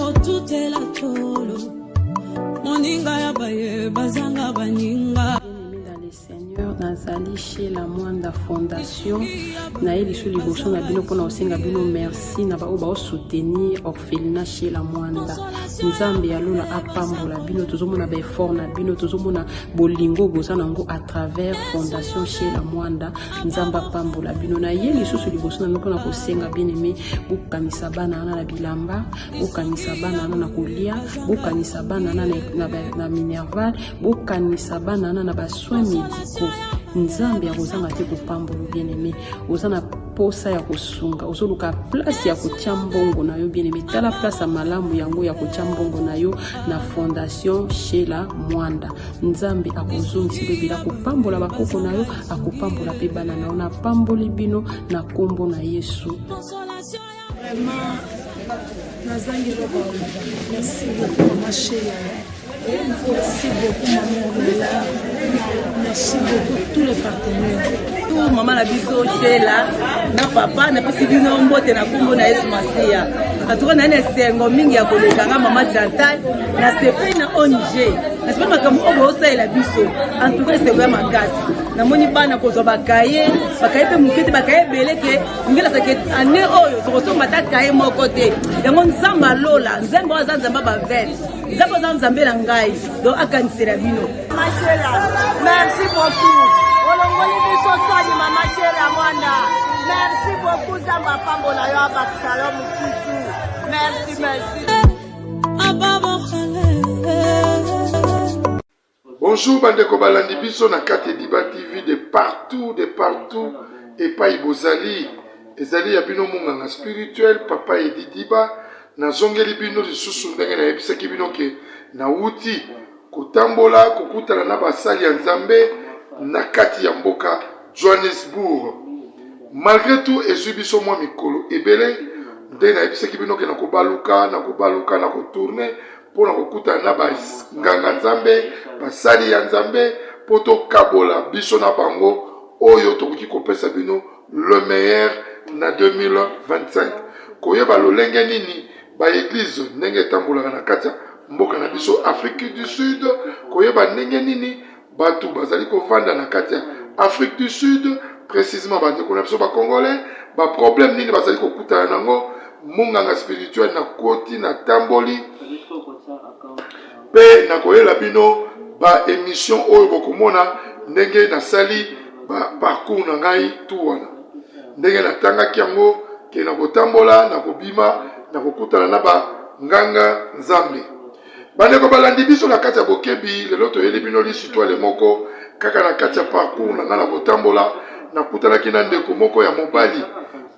Kotutela tolo moninga ya baye bazanga baninga. Seigneur, nazali chez la Mwanda Fondation. Naye lisu liboso na bino mpona kosenga bino merci na baoyo baosoutenir orphelinat chez la Mwanda. Nzambe ya lola apambola bino, tozomona ba effort na bino, tozomona bolingo boza nango à travers fondation chez la Mwanda. Nzambe apambola bino. Naye lisusu liboso na bino mpona kosenga bien aimé, bokanisa bana wana na bilamba, bokanisa bana wana na kolia, bokanisa bana wana na, na, na minerval, bokanisa bana wana na basoin médicaux. Nzambe akozanga te kopambola bien aimé. Oza na posa ya kosunga, ozoluka place ya kotia mbongo na yo bien aimé, tala place ya malamu yango ya kotia mbongo na yo na fondation Shela Mwanda. Nzambe akozongisa ebele, akopambola bakoko na yo, akopambola mpe bana na yo. Napamboli bino na nkombo na Yesu. Vraiment, nazangi eloko ya koloba. Merci beaucoup mama Sheila. Merci beaucoup maman Ornella. Merci beaucoup tous les partenaires. Tout mama na biso Sheila na papa napesi bino mbote na nkombo na Yesu Masiya. Atuka na esengo mingi ya koleka nga mama Chantal na sepeli na ONG. Na sepeli makambo oyo bosalela biso. En tout cas esengo ya makasi. Namoni bana kozwa bakaye, bakaye mpe moke te, bakaye ebele ke ngelaka ke année oyo tokosomba ata kaye moko te. Yango Nzambe alola, Nzambe oyo aza Nzambe ya bavele. Nzambe aza Nzambe na ngai, donc akanisela bino. Mashela, merci beaucoup. Olongoli biso soni mama Shela Mwanda. Merci beaucoup Nzambe apambola yo abakisa yo mosusu. Merci, merci. Bonjour bandeko balandi biso na kati Ediba TV de partout de partout epai bozali ezali ya bino monganga spirituel papa Edi Diba nazongeli bino lisusu ndenge nayebisaki bino ke nawuti kotambola kokutana na basali ya Nzambe na kati ya mboka Johannesburg. Malgré tout ezwi biso mwa mikolo ebele nde nayebisaki bino ke nakobaluka nakobaluka nakotourne mpo na kokutana na banganga Nzambe, basali ya Nzambe, mpo tokabola biso na bango oyo tokoki kopesa bino le meilleur na 2025. Koyeba lolenge nini ba eglise ndenge etambolaka na kati ya mboka na biso Afrique du Sud, koyeba ndenge nini bato bazali kovanda na kati ya Afrique du Sud, précisément bandeko na biso ba Congolais, ba problème nini bazali kokutana nango. Monganga spirituel na koti na tamboli mpe nakoyela bino ba émission oyo bokomona ndenge nasali ba parcours na ngai tu wana, ndenge natangaki yango ke nakotambola, nakobima, nakokutana na banganga Nzambe. Bandeko balandi biso na kati ya bokebi, lelo toyeli bino lisitwale moko kaka na kati ya parcours na ngai na kotambola. Nakutanaki na ndeko moko ya mobali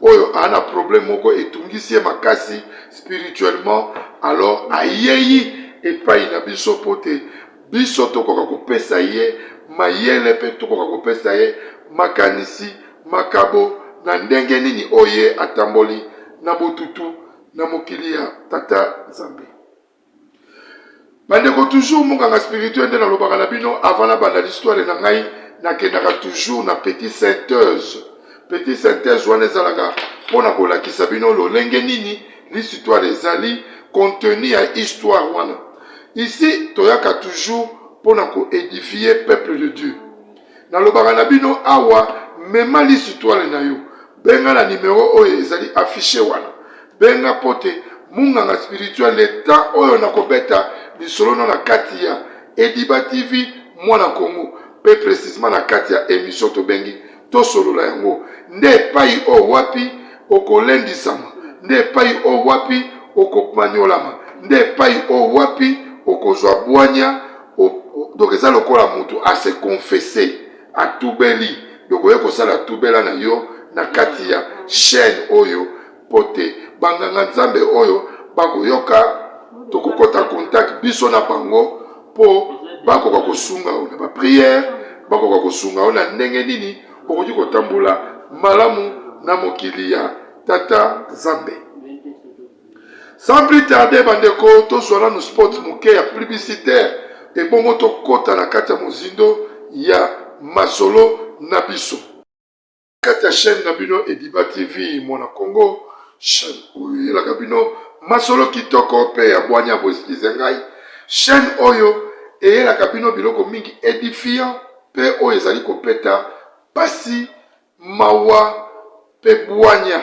oyo aa na problème moko etungisi ye makasi spirituellement, alors ayei epai na biso mpo te biso tokoka kopesa ye mayele mpe tokoka kopesa ye makanisi makabo na ndenge nini oyo ye atamboli na botutu na mokili ya Tata Nzambe. Bandeko, toujours monganga spirituel nde nalobaka na bino avant nabanda l'histoire na ngai, nakendaka toujours na petit synthèse. Petit synthèse wana ezalaka mpo na kolakisa bino lolenge nini l'histoire ezali, contenu ya histoire wana. Ici toyaka toujours mpo na koédifier peuple de Dieu. Nalobaka na bino awa, mema lisitwale na yo, benga na numero oyo ezali affiche wana, benga mpo te munganga spirituel le temps oyo nakobeta lisolo no na kati ya Ediba TV mwana Congo, mpe precisement na kati ya emission tobengi tosolola yango, nde epai oyo wapi okolendisama, nde epai oyo wapi okomaniolama, nde epai oyo wapi okozwa bwanya. Donc eza lokola moto ase confesse, atubeli. Donc oye kosala tubela na yo na kati ya chaîne oyo mpo te banganga Nzambe oyo bakoyoka, tokokota contact biso na bango mpo bakoka kosunga yo na bapriere, bakoka kosunga yo na ndenge nini okoki kotambola malamu na mokili ya Tata Nzambe. Sans plus tarder bandeko, tozwa nanu spot moke ya publicitaire ebongo tokota na kati ya mozindo ya masolo na biso. Kati ya chaîne na bino Ediba TV Mwana Congo, chaîne oyo eyelaka bino Masolo kitoko pe ya bwanya bo excuse ngai chaine oyo eyelaka bino biloko mingi edifiant pe oyo ezali kopeta pasi mawa pe bwanya.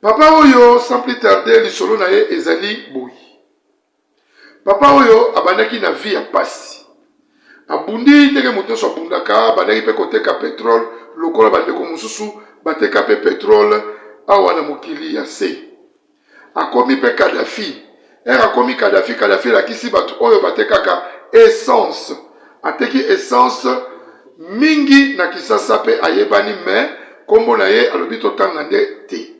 Papa oyo sans plus tarder lisolo na ye ezali boye. Papa oyo abandaki na vie ya pasi. Abundi ndenge moto nyonso abundaka, abandaki pe koteka petrole lokola bandeko mosusu bateka pe petrole awa na mokili ya se. Akomi pe Kadhafi. Heure akomi Kadhafi, Kadhafi elakisi bato oyo batekaka essence. Ateki essence mingi na Kisasa pe ayebani mais kombo na ye alobi totanga nde te.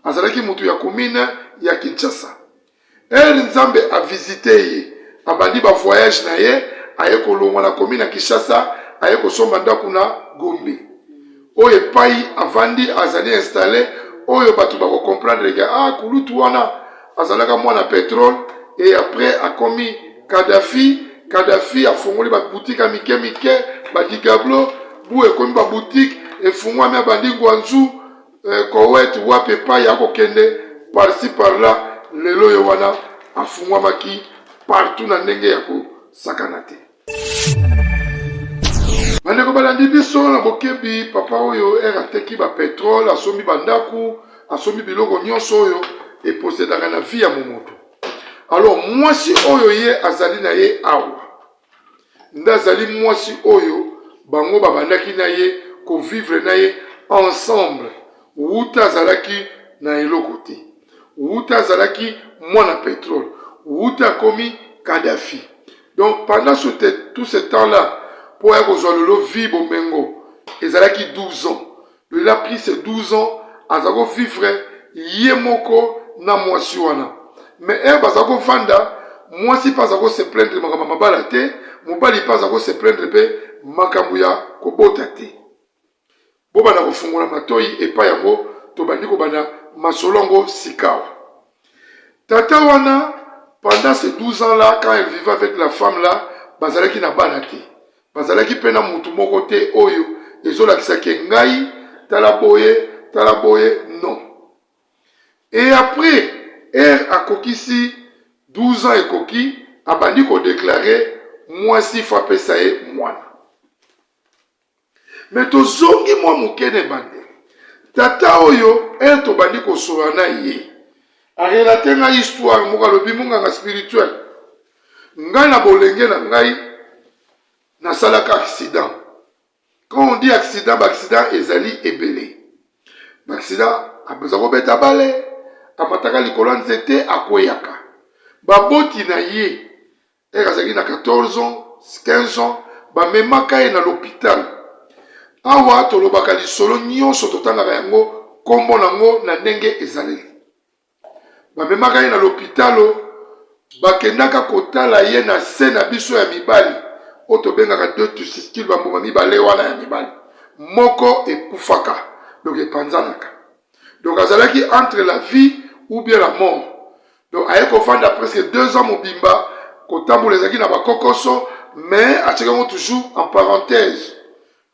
Azalaki moto ya commune ya Kinshasa. Heure Nzambe a visite ye, abandi ba voyage na ye, aye kolongwa na commune ya Kinshasa, aye kosomba ndaku na Gombe. Oyo epayi avandi azali installe, oyo batu bako comprendre ke ah kulutu wana azalaka mwana petrole et après akomi Kadhafi, Kadhafi afongoli ba boutique ya mike mike, ba digablo, bu ekomi ba boutique efungwami abandi Guangzhou, Eh, Kowet wapi epai akokende par ci par là lelo ye wana afungwamaki partout na ndenge ya kosakana te. Bandeko balandi biso na bokebi, papa oyo ere ateki ba petrole, asombi bandako, asombi biloko nyonso oyo eposedaka na vie ya momoto. Alors mwasi oyo ye azali na ye awa nde azali mwasi oyo bango babandaki na ye ko vivre na ye ensemble wuta azalaki na eloko te, wuta azalaki mwana petrole, wuta akomi Kadhafi. Donc pendant ce tout ce temps là mpo aya kozwa lelo vie bomengo ezalaki 12 ans. Donc il a pris ses 12 ans aza ko vivre ye moko na mwasi wana. Mais heure baza ko vanda mwasi mpe aza ko se plaindre makambo ya mabala te, mobali mpe aza ko se plaindre mpe makambo ya kobota te. Bobanda kofungola matoyi epai yango tobandi kobanda masolo yango sikawa. Tata wana pendant ces 12 ans là quand elle vivait avec la femme là bazalaki na bana te. Bazalaki pe na mutu moko te oyo ezolakisa ke ngai tala boye tala boye non. Et après heure akokisi 12 ans ekoki abandi ko declarer mwasi faut apesa ye mwana. Mais tozongi mwa moke na ebandeli. Tata oyo heure tobandi kosolola na ye a relater ngai histoire moko alobi monganga spirituel Ngai na bolenge na ngai nasalaka accident. Quand on dit accident, ba accident ezali ebele. Ba accident aza kobeta bale, amataka likolo ya nzete akweyaka. Baboti na ye ere azalaki na 14 ans, 15 ans, bamemaka ye na l'hôpital. Awa tolobaka lisolo nyonso totangaka yango kombo nango na ndenge ezaleli. Bamemaka ye na lopitalo, bakendaka kotala ye na se na biso ya mibali, oyo tobengaka deux testicule, bambuma mibale wana ya mibali, moko ekufaka, donc epanzanaka. Donc azalaki entre la vie ou bien la mort. Donc aye kofanda presque 2 ans mobimba, kotambola ezalaki na bakokoso, mais atiaki yango toujours en parenthèse.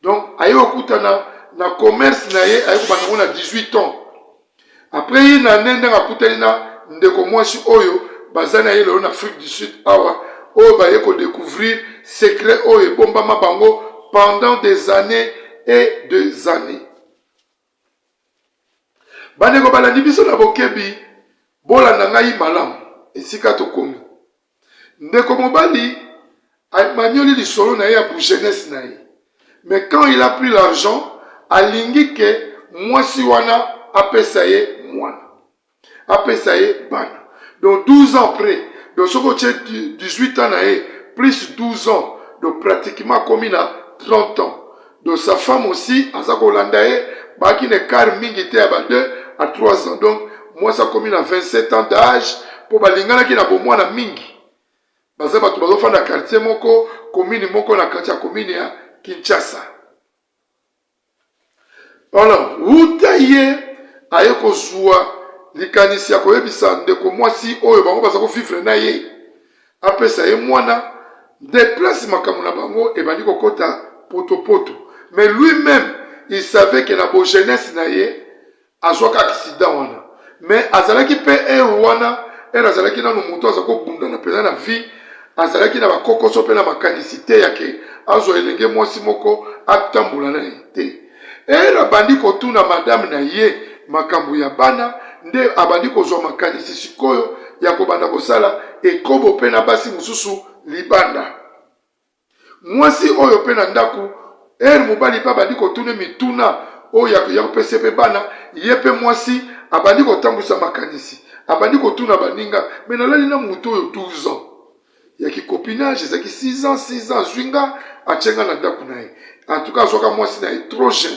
Donc aye kokutana na commerce na ye, aye kobanda yango na 18 ans. Après une année ndenge akutani na ndeko mwasi oyo baza na ye lelo na Afrique du Sud awa, oyo baye ko découvrir secret oyo ebombama bango pendant des années et des années. Bandeko balandi biso na bokebi, bolanda ngai malamu esika tokomi. Ndeko mobali amanioli lisolo na ye ya bu jeunesse na ye. Mais quand il a pris l'argent, alingi ke mwasi wana apesa ye mwana. Apesa ye bana. Donc 12 ans après, donc soki otie 18 ans na ye plus 12 ans, donc pratiquement akomi na 30 ans. Donc sa femme aussi aza kolanda ye, baaki na écart mingi te ya ba 2 à 3 ans. Donc mwasi akomi na 27 ans d'âge mpo balinganaki na bomwana mingi. Baza bato bazofanda quartier moko, commune moko na kati ya commune ya Kinshasa. Alors, wuta ye aye kozua likanisi ya koyebisa ndeko mwasi oyo bango baza kovivre na ye apesa ye mwana nde place makambo na bango ebandi kokota potopoto. Mais lui-même il savait que na bo jeunesse na ye azwaka accident wana. Mais azalaki mpe heure wana, heure azalaki nano moto aza kobundana mpenza na vie, azalaki na bakokoso mpe na makanisi te ya ke azwa elenge mwasi moko atambola na ye te. Heure abandi kotuna madame na ye makambo ya bana, nde abandi kozwa makanisi sikoyo ya kobanda kosala ekobo mpe na basi mosusu libanda. Mwasi oyo pe na ndaku heure mobali pe abandi kotune mituna oyo ya kopesa ye pe bana, ye pe mwasi abandi kotambwisa makanisi, abandi kotuna baninga mais nalali na mutu oyo 12 ans ya ki copinage ezalaki 6 ans 6 ans azwi nga atie nga na ndaku na ye. En tout cas azwaka mwasi na ye trop jeune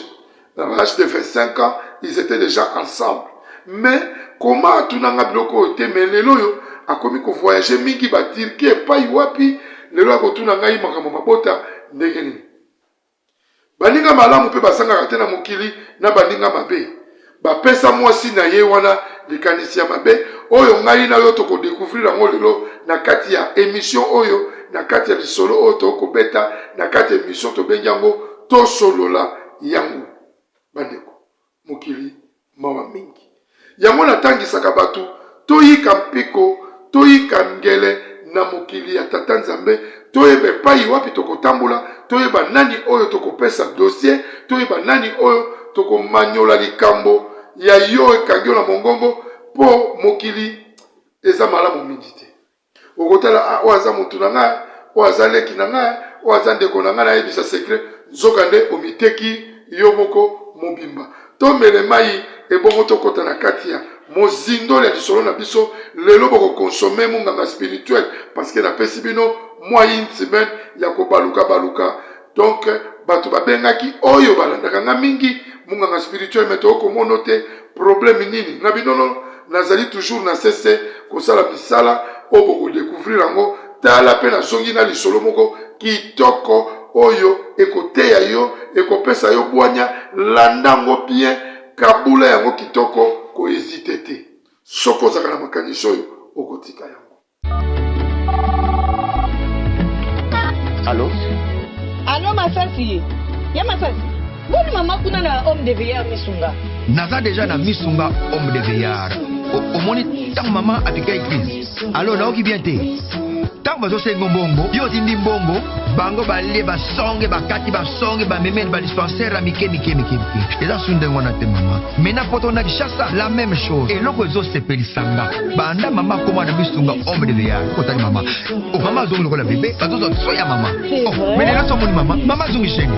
na ba age de 25 ans ils étaient déjà ensemble mais comment atuna nga biloko oyo te mais lelo oyo akomi ko voyager mingi ba Turquie epai wapi lelo akotuna ngai makambo mabota ndenge nini baninga malamu mpe basangaka te na mokili na baninga mabe bapesa mwasi na ye wana likanisi ya mabe oyo ngai na yo tokodecouvrir yango lelo na kati ya emission oyo na kati ya lisolo oyo tokobeta na kati ya emission tobengi yango Tosolola yango bandeko, mokili mawa mingi. Yango natangisaka bato toyika mpiko, toyika ngele na mokili ya Tata Nzambe, toyeba epai wapi tokotambola, toyeba nani oyo tokopesa dossier, toyeba nani oyo tokomanyola likambo ya yo ekangi yo na mongongo, mpo mokili eza malamu mingi te. Okotala ah, oyo aza motu na ngai, oyo aza leki na ngai, oyo aza ndeko na ngai, nayebisa secret, nzoka nde omiteki yo moko mobimba. Tomele mai ebongo tokota na kati ya mozindo ya lisolo na biso lelo. Bokokonsome monganga spirituel parce que napesi bino mwa une semaine ya kobaluka baluka. Donc bato babengaki oyo balandaka nga mingi monganga spirituel, me tokomono te problème nini na bino. Nazali toujours na sese kosala misala oyo bokodecouvrir yango. Tala mpe nazongi na lisolo moko kitoko oyo ekoteya yo, ekopesa yo bwanya. Landa yango bien, kabula yango kitoko, kohezite te. Soki ozalaka na makanisi oyo, okotika yango. Allo? Allo Masasi. Ya Masasi. Boni mama kuna na homme de veillard Misunga. Naza deja na Misunga homme de veillard. Omoni ntango mama apikaki crise. Allo naoki bien te. Ntango bazosenga mbongo, yo otindi mbongo, bango balie basonge bakati basonge bamemeli ba dispensaire ya mike mike mike mike. Eza su ndenge wana te mama. Mais na poto na Kinshasa la même chose. Eloko ezosepelisa nga banda mama akoma na misunga homme de veillard otali mama oh, mama azongi lokola bebe bazozwa so ya mama oh, mais lelo somoni mama mama azongi chaine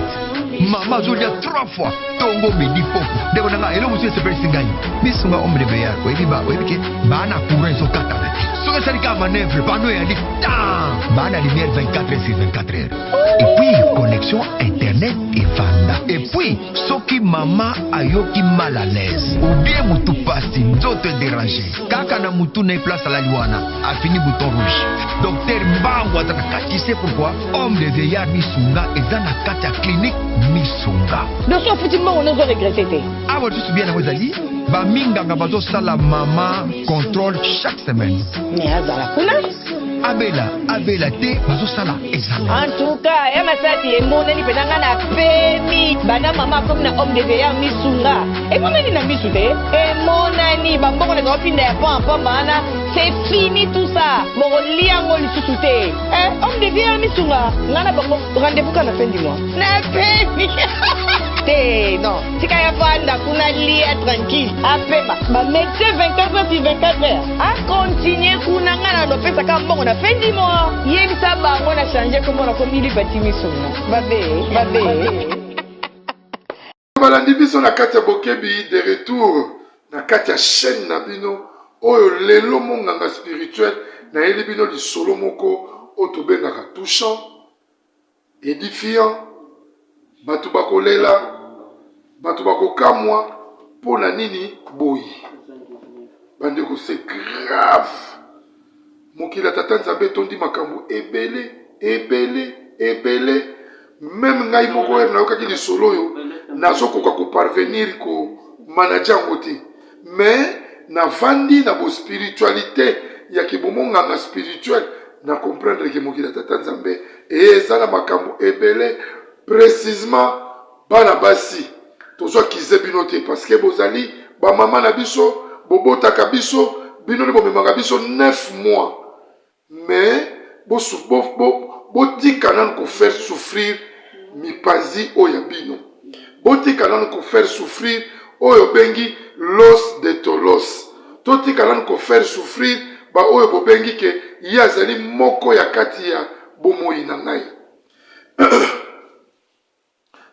mama azolia trois fois tongo midi poko ndeko na nga eloko mosusu esepelisi ngai misunga homme de veillard oyebi ba oyebi ke baa na courant ezokatana te soki esali kaka manœuvre pano eyali tan baa na lumière 24 heures sur 24 heures et puis connexion internet evanda et puis Soki mama ayoki mal à l'aise ou bien mutu pasi nzoto e deranger kaka na mutu na ye place alali wana afini bouton rouge docteur mbangu aza na kati tu sais pourquoi homme de veillard misunga eza na kati ya clinique misunga. Doso ofuti mbongo nozo regrette te. Awa lisusu bien yango ezali ba minganga bazosala mama controle chaque semaine. Mais azala kuna. Abela abela te bazosala examen. En tout cas, ya masasi emonani mpenza nga na pemi banda mama akomi na homme de veillard misunga emonani na misu te emonani bambongo na pinda ya pamba pamba wana c'est fini tout ça bokolia yango lisusu te eh, homme de veillard misunga nga na bango rendez-vous kaka na fin du mois na pemi te non tika ya vanda kuna lia tranquille apema ba médecin 24 heures sur 24 heures akontinue kuna nga na lopesaka mbongo na fin du mois yebisa bango na change kombo na komi lipati misunga babe babe. Balandi biso na kati ya bokebi de retour na kati ya chaîne na bino oyo lelo monganga spirituel nayeli bino lisolo moko oyo tobengaka touchant edifiant. Bato bakolela, bato bakokamwa mpo na nini boye. Bandeko, c'est grave. Mokili ya Tata Nzambe etondi makambo ebele ebele ebele. Meme ngai moko heure nayokaki lisolo oyo nazokoka koparvenir komanager yango te, mais navandi na bospiritualité ya kibomonganga spirituel na comprendre ke mokili ya Tata Nzambe eza na makambo ebele. Precisement bana basi, tozo accuser bino te parce que bozali ba mama na biso, bobotaka biso, bino nde bomemaka biso 9 mois. Mais botika nanu ko faire souffrir mipanzi oyo ya bino. Botika nanu ko faire souffrir oyo obengi los de tolos. Totika nanu ko faire souffrir ba oyo bobengi ke ye azali moko ya kati ya bomoyi na ngai.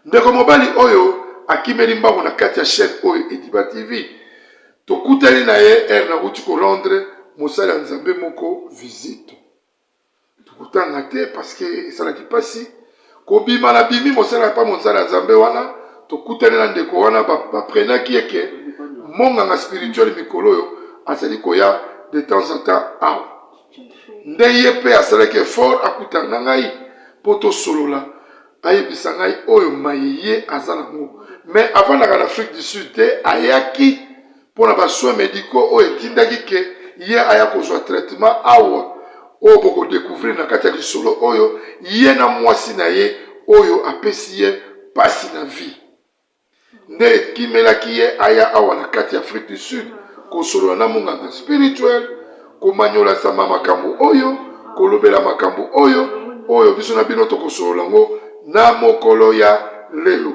Ndeko mobali oyo akimeli mbangu na kati ya chaine oyo Ediba TV. Tokutani na ye heure nawuti ko rendre mosali ya Nzambe moko visite. Tokotanga te parce que esalaki pasi. Kobima na bimi mosali ya pa mosali ya Nzambe wana, tokutani na ndeko wana ba prenaki ye ke monganga spirituel mikolo oyo azali koya de temps en temps awa. Nde ye pe asalaki effort akutana na ngai po tosolola. Ayebisa ngai oyo maye ye aza nango mais avandaka na Afrique du Sud te ayaki pona ba soins medicaux oyo etindaki ke ye aya kozua traitement awa oyo boko decouvrir na kati ya lisolo oyo ye na muasi na ye oyo apesi ye pasi na vie. Nde ekimelaki ye aya awa na kati ya Afrique du Sud kosolola na monganga spirituel, komanyolasama makambo oyo, kolobela makambo oyo, oyo biso na bino tokosolola yango na mokolo ya lelo.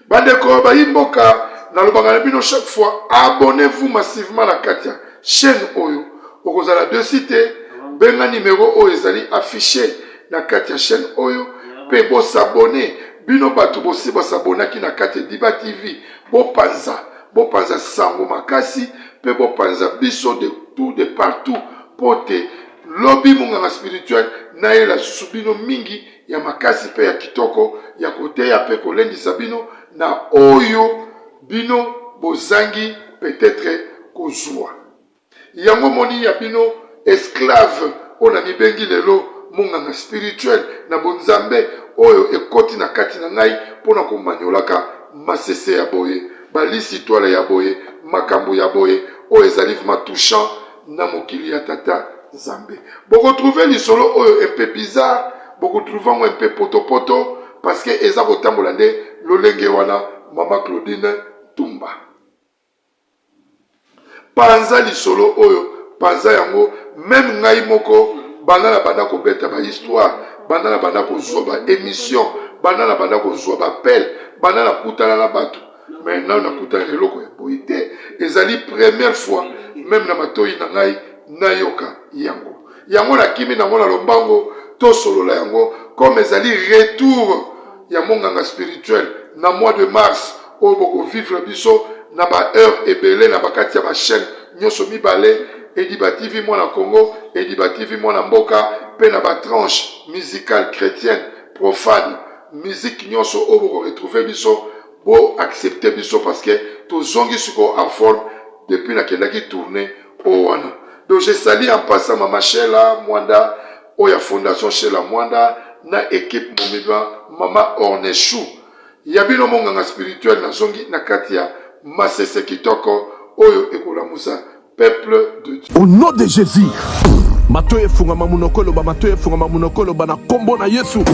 Bandeko bayi mboka, nalobaka na bino chaque fois, abonnez-vous massivement na kati ya chaîne oyo, okozala dessus te. Benga numero oyo ezali affiche na kati ya chaîne oyo pe bo s'abonner. Bino batu bosi ba s'abonnaki na kati ya Diba TV, bopanza bopanza sango makasi pe bopanza biso de tout de partout po te lobi monganga spirituel nayela susu bino mingi ya makasi pe ya kitoko ya koteya pe kolendisa bino na oyo bino bozangi peut-etre kozua. Yango omoni ya bino esclave oyo na mibengi lelo monganga spirituel na bonzambe oyo ekoti na kati na ngai mpo na komanyolaka masese ya boye, ba lisitwale ya boye, makambo ya boye oyo ezali vraiment touchant na mokili ya tata Nzambe. Boko trouver lisolo oyo un peu bizarre, boko trouver yango un peu poto poto parce que eza kotambola nde lolenge wana mama Claudine Ntumba. Panza lisolo oyo, panza yango meme ngai moko banda na banda kobeta ba histoire, banda na banda kozua ba emission, banda na banda kozua ba appel, banda na kutana na batu mais nanu nakutana na eloko ya boye te. Ezali première fois meme na matoyi na ngai nayoka yango. Yango nakimi nango na lombango tosolola yango comme ezali retour ya monganga spirituel na mois de mars oyo boko vivre biso na ba heure ebele na bakati ya ba chaîne nyoso mibale Ediba TV mwana Congo, Ediba TV mwana mboka pe na ba tranche musicale chretienne profane musique nyoso oyo boko retrouver biso bo accepter biso parce que tozongi sikoyo en forme depuis nakendaki tourner oyo wana. Donc je salue en passant mama Sheila Mwanda oyo ya fondation Sheila Mwanda na equipe mobimba mama Ornechou ya bino monganga spirituel nazongi na kati ya masese kitoko oyo ekolamusa peuple de Dieu. Au nom de Jesus. Matoyi efungama munoko eloba matoyi efungama munoko eloba na kombo na Yesu.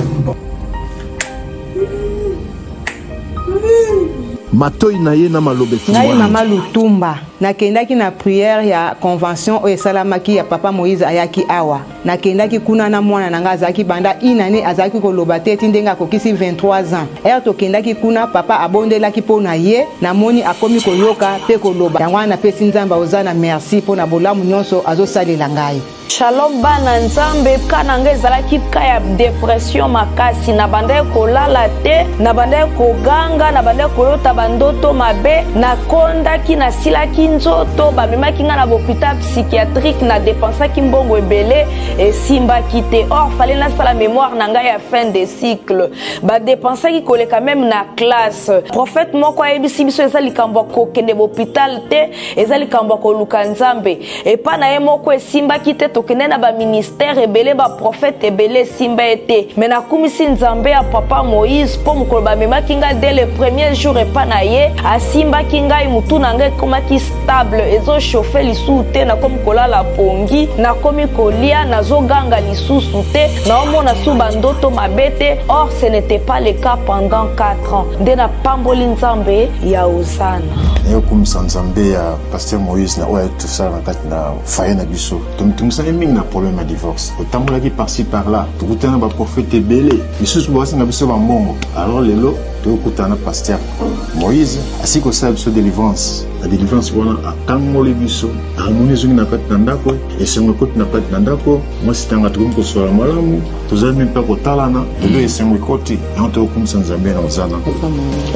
Matoyi na ye na maloba Ngai efungwami. mama Lutumba nakendaki na prière ya convention oyo esalamaki ya papa Moïse ayaki awa nakendaki kuna na mwana na ngai azalaki banda une année azalaki koloba te ti ndenge akokisi 23 ans heure tokendaki kuna papa abondelaki mpo na ye namoni akomi koyoka pe koloba yango wana napesi Nzambe ozana merci mpo na bolamu nyonso azosalela ngai. Shalom bana nzambe cas na nga ezalaki cas ya depression makasi na bandaki kolala te na bandaki koganga na bandaki kolota ba ndoto mabe nakondaki nasilaki nzoto bamemaki nga na bopital psychiatrique na depensaki mbongo ebele esimbaki te or fallait nasala memoire na ngai ya fin de cycle ba depensaki koleka meme na classe prophète moko ayebisi biso eza likambo ya kokende bopital te eza likambo ya koluka nzambe epa na ye moko esimbaki te. Tokende na baministère ebele, baprofete ebele, esimba ye te. Me nakumisi Nzambe ya papa Moïse mpo mokolo bamemaki ngai dès le premier jour epa na ye, asimbaki ngai, motu na ngai ekomaki stable, ezochauffe lisusu te, nakomi kolala pongi, nakomi kolia, nazoganga lisusu te, naomona su bandoto mabe te. Or ce n'était pas le cas pendant 4 ans. Nde napamboli Nzambe ya Hozana. Nayokumisa Nzambe ya Pasteur Moïse na oyo ayaki tosala na kati na foyer na biso. Tomitungisaki mingi na problème ya divorce, totambolaki par-ci par-là, tokutana na baprofete ebele, misusu basenga biso bambongo. Alors lelo tokutana na Pasteur Moïse, asili kosala biso délivrance. Na délivrance wana akangoli biso, harmonie ezongi na kati na ndako, esengo ekoti na kati na ndako, mwasi tanga tokomi kosola malamu, tozali mpe kotalana. Lelo esengo ekoti, yango tokokumisa Nzambe na Ozana,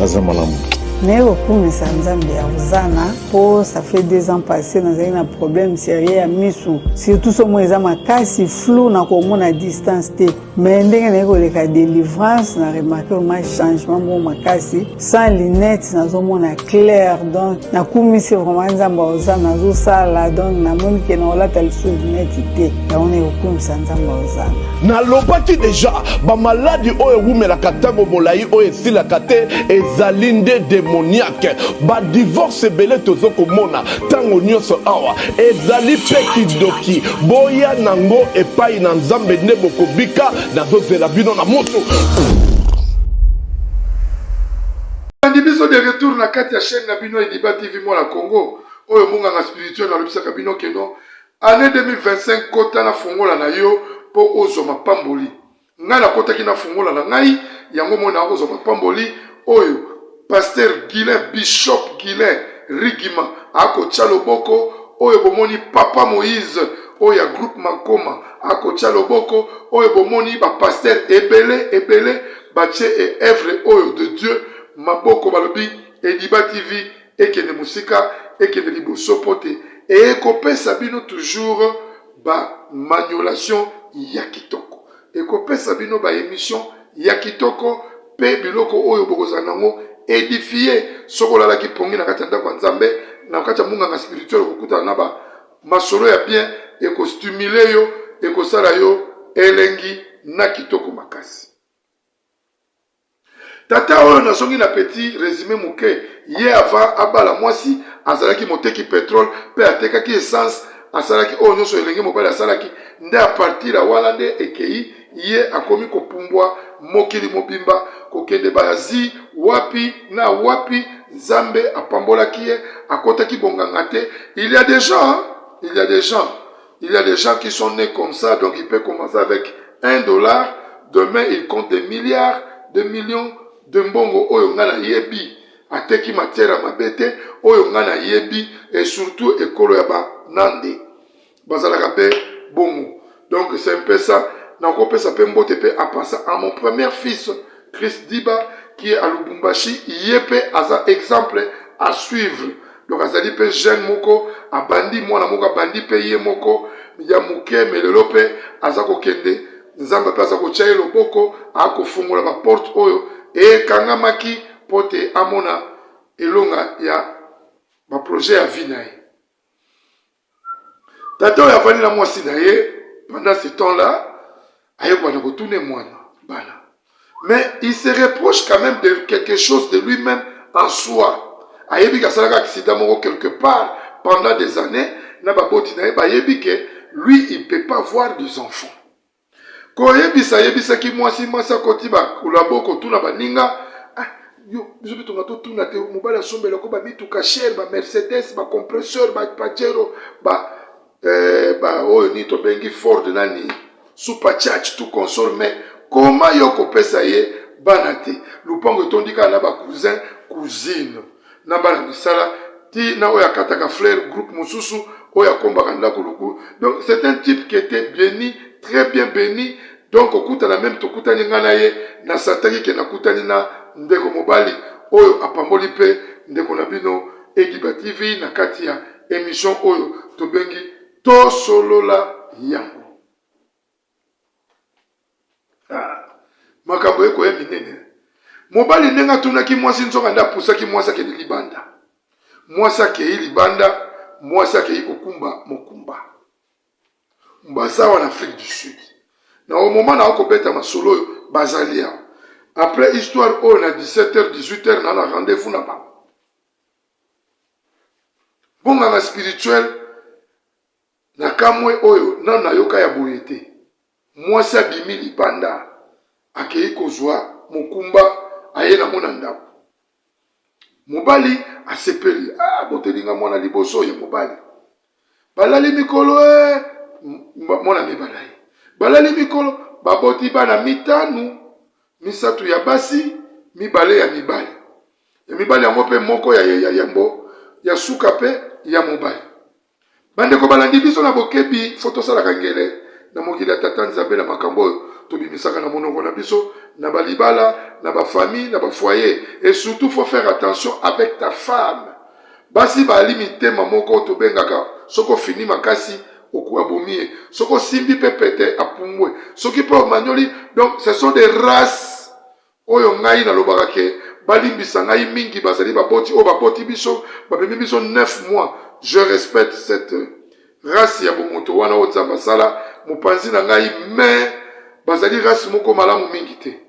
aza malamu. Naye kokumisa Nzambe ya Ozana mpo ça fait 2 ans passé nazali na problème sérieux ya misu, surtout somo eza makasi, flou, na komona distance te. Mais ndenge naye koleka délivrance, na remarque vraiment changement moko makasi, sans lunette nazomona clair. Donc nakumisi vraiment Nzambe ya Ozana azosala. Donc namoni ke na kolata lisusu lunette te, yango naye kokumisa Nzambe ya Ozana. Nalobaki deja, bamaladi oyo ewumelaka ntango molai, oyo esilaka te, ezali nde démoniaque. Badivorce ebele tozo komona ntango nyonso awa ezali mpe kindoki. Boya nango epai na Nzambe nde bokobika. Nazozela bino na moto. Bandi biso de retour na kati ya chaîne na bino Ediba TV Mwana Congo, oyo monganga spirituel nalobisaka bino keno année 2025 kota na fongola na yo mpo ozwa mapamboli. Ngai nakotaki na fongola na ngai, yango moi nakozwa mapamboli oyo Pasteur Guilain, Bishop Guilain Rigima akotya loboko, oyo bomoni Papa Moïse oyo ya groupe Makoma akotya loboko, oyo bomoni bapasteur ebele ebele batie e œuvre oyo de Dieu maboko, balobi Ediba TV ekende mosika, ekende liboso, mpo te ekopesa bino toujours ba manipulation ya kitoko, ekopesa bino ba émission ya kitoko mpe biloko oyo bokozala nango édifie. Soki olalaki pongi na kati ya ndako ya Nzambe, na kati ya monganga spirituel, okokutana na ba masolo ya bien, ekostimule yo, ekosala yo elengi na kitoko makasi. Tata oyo, nazongi na petit résumé moke. Ye avant abala mwasi azalaki moteki pétrole mpe atekaki essence, asalaki oyo nyonso elenge mobali asalaki. Nde à partir ya wana nde ekei ye akomi kopumbwa mokili mobimba, kokende bazi wapi na wapi. Nzambe apambolaki ye, akotaki bonganga te. Il y a des gens, il y a des gens, il y a des gens qui sont nés comme ça. Donc il peut commencer avec 1 dollar, demain il compte des milliards, des millions de mbongo. Oyo nga nayebi ateki matière ya mabe te, oyo nga nayebi, et surtout ekolo ya banande bazalaka mpe bongo. Donc c'est un peu ça. Nakopesa mpe mbote mpe en passant à mon premier fils Chris Diba qui est à Lubumbashi. Ye mpe aza exemple à suivre. Donc azali mpe jeune moko abandi, mwana moko abandi mpe ye moko ya moke, me lelo mpe aza kokende. Nzambe mpe aza kotia ye loboko, akofungola baporte oyo ekangamaki mpo te amona elonga ya baprojet ya vie na ye. Tata oyo avandi na mwasi na ye pendant ce temps là ayekobanda kotuna mwana bana, mais il se reproche quand même de quelque chose de lui-même en soi. Ayebi ke asalaka accident moko quelque part pendant des années na baboti na ye, bayebi ke lui il peut pas voir des enfants. Koyebisa ayebisaki mwasi, mwasi akoti bakolabo kotuna baninga: ah, yo biso mpe tonga totuna te, mobali asombelako bamituka cher, bamercedes, bacompresseur, bapajero, ba, eh, ba oyo nini tobengi Ford nani, supercharge, tout consort, mais koma yo kopesa ye bana te? Lupango etondi kaka na bacousin, cousine, na bana misala, ti na oyo akataka fleur, groupe mosusu oyo akombaka ndako luku. Donc c'est un type qui était béni, très bien béni. Donc okutana même, tokutani ngai na ye, nasantaki ke nakutani na ndeko mobali oyo apamboli mpe ndeko na bino Ediba TV na kati ya émission oyo tobengi Tosolola Yango. Ah, makambo ekoya minene. Mobali ndenge atunaki mwasi, nzoka nde apusaki mwasi akende libanda. Mwasi akei libanda, mwasi akei kokumba mokumba. Baza awa na Afrique du Sud. Na au moment na kobeta masolo oyo bazali awa. Après histoire oyo na 17h 18h na na rendez-vous na bango. Bonganga spirituel na kamwe oyo nanu nayoka ya boye te. Mwasi abimi libanda akei kozwa mokumba aye nango na ndako. Mobali asepeli, ah, boteli nga mwana liboso ya mobali. Balali mikolo e mwana mibale aye. Balali mikolo baboti bana mitano, misato ya basi, mibale ya mibali. Ya mibali yango mpe moko ya ya yambo ya suka mpe ya mobali. Bandeko balandi biso na bokebi, fo tosalaka ngele na mokili ya Tata Nzambe na makambo oyo tobimisaka na monoko na biso, na ba libala, na ba famille, na ba foyer. Et surtout faut faire attention avec ta femme. Basi baali mitema moko oyo tobengaka soki ofini makasi abomi ye, soki osimbi pe pete apumbwe, soki pe omanyoli, donc ce sont des races Oyo ngai nalobaka ke balimbisa ngai mingi bazali baboti oyo baboti biso bamemi biso 9 mois je respecte cette race ya bomoto wana oyo Nzambe asala mopanzi na ngai mais bazali race moko malamu mingi te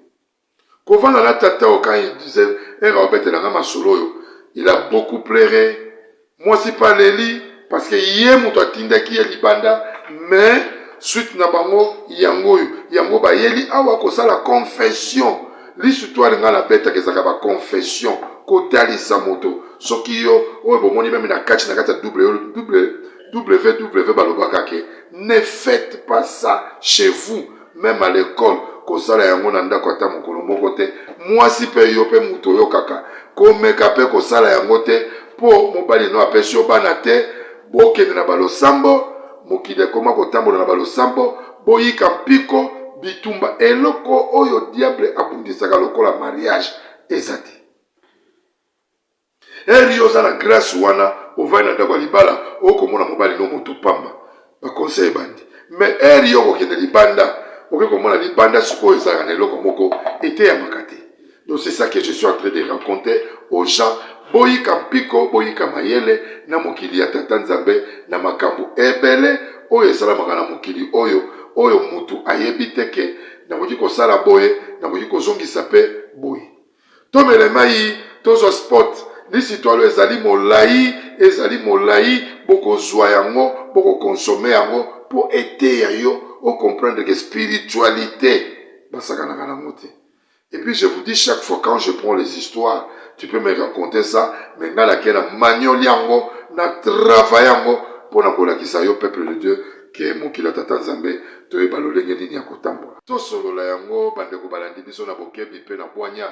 kovanda na tata oyo quand il disait era obetela ngai masolo oyo il a beaucoup pleuré Mwasi pe aleli parce que ye moto atindaki ye libanda mais suite na bango yango oyo yango bayeli awa kosala confession lisitware ngai nabetaka ezalaka ba confession kotalisa moto soki yo oyo bomoni meme na kati na kati ya www balobaka ke ne faites pas ça chez vous meme à l'école kosala yango na ndako ata mokolo moko te mwasi mpe yo mpe moto oyokaka komeka mpe kosala yango te mpo mobali no apesi yo bana te bokende na balosambo mokili ekoma kotambola na balosambo boyika mpiko bitumba eloko oyo diable abundisaka lokola mariage eza te Heure yo oza na grace wana ovandi na ndako ya libala okomona mobali no moto pamba ba conseil ebandi mais heure yo okokende libanda okoki komona libanda sikoyo ezalaka na eloko moko eteyamaka te donc c'est ça que je suis en train de raconter aux gens boyika mpiko boyika mayele na mokili ya tata nzambe na makambo ebele oyo esalamaka na mokili oyo oyo mutu ayebi te ke nakoki kosala boye nakoki kozongisa mpe boye Tomela mai, tozwa spot. Lisitwalo ezali molai, ezali molai, bokozwa yango, bokokonsome yango mpo eteya yo o comprendre que spiritualite basakanaka nango te. Et puis je vous dis chaque fois quand je prends les histoires, tu peux me raconter ça, mais ngai nake na manioli yango, na travaille yango mpo na kolakisa yo peuple de Dieu ke mokili ya Tata Nzambe toyeba lolenge nini ya kotambola. Tosolola yango bandeko balandi biso na bokebi mpe na bwanya.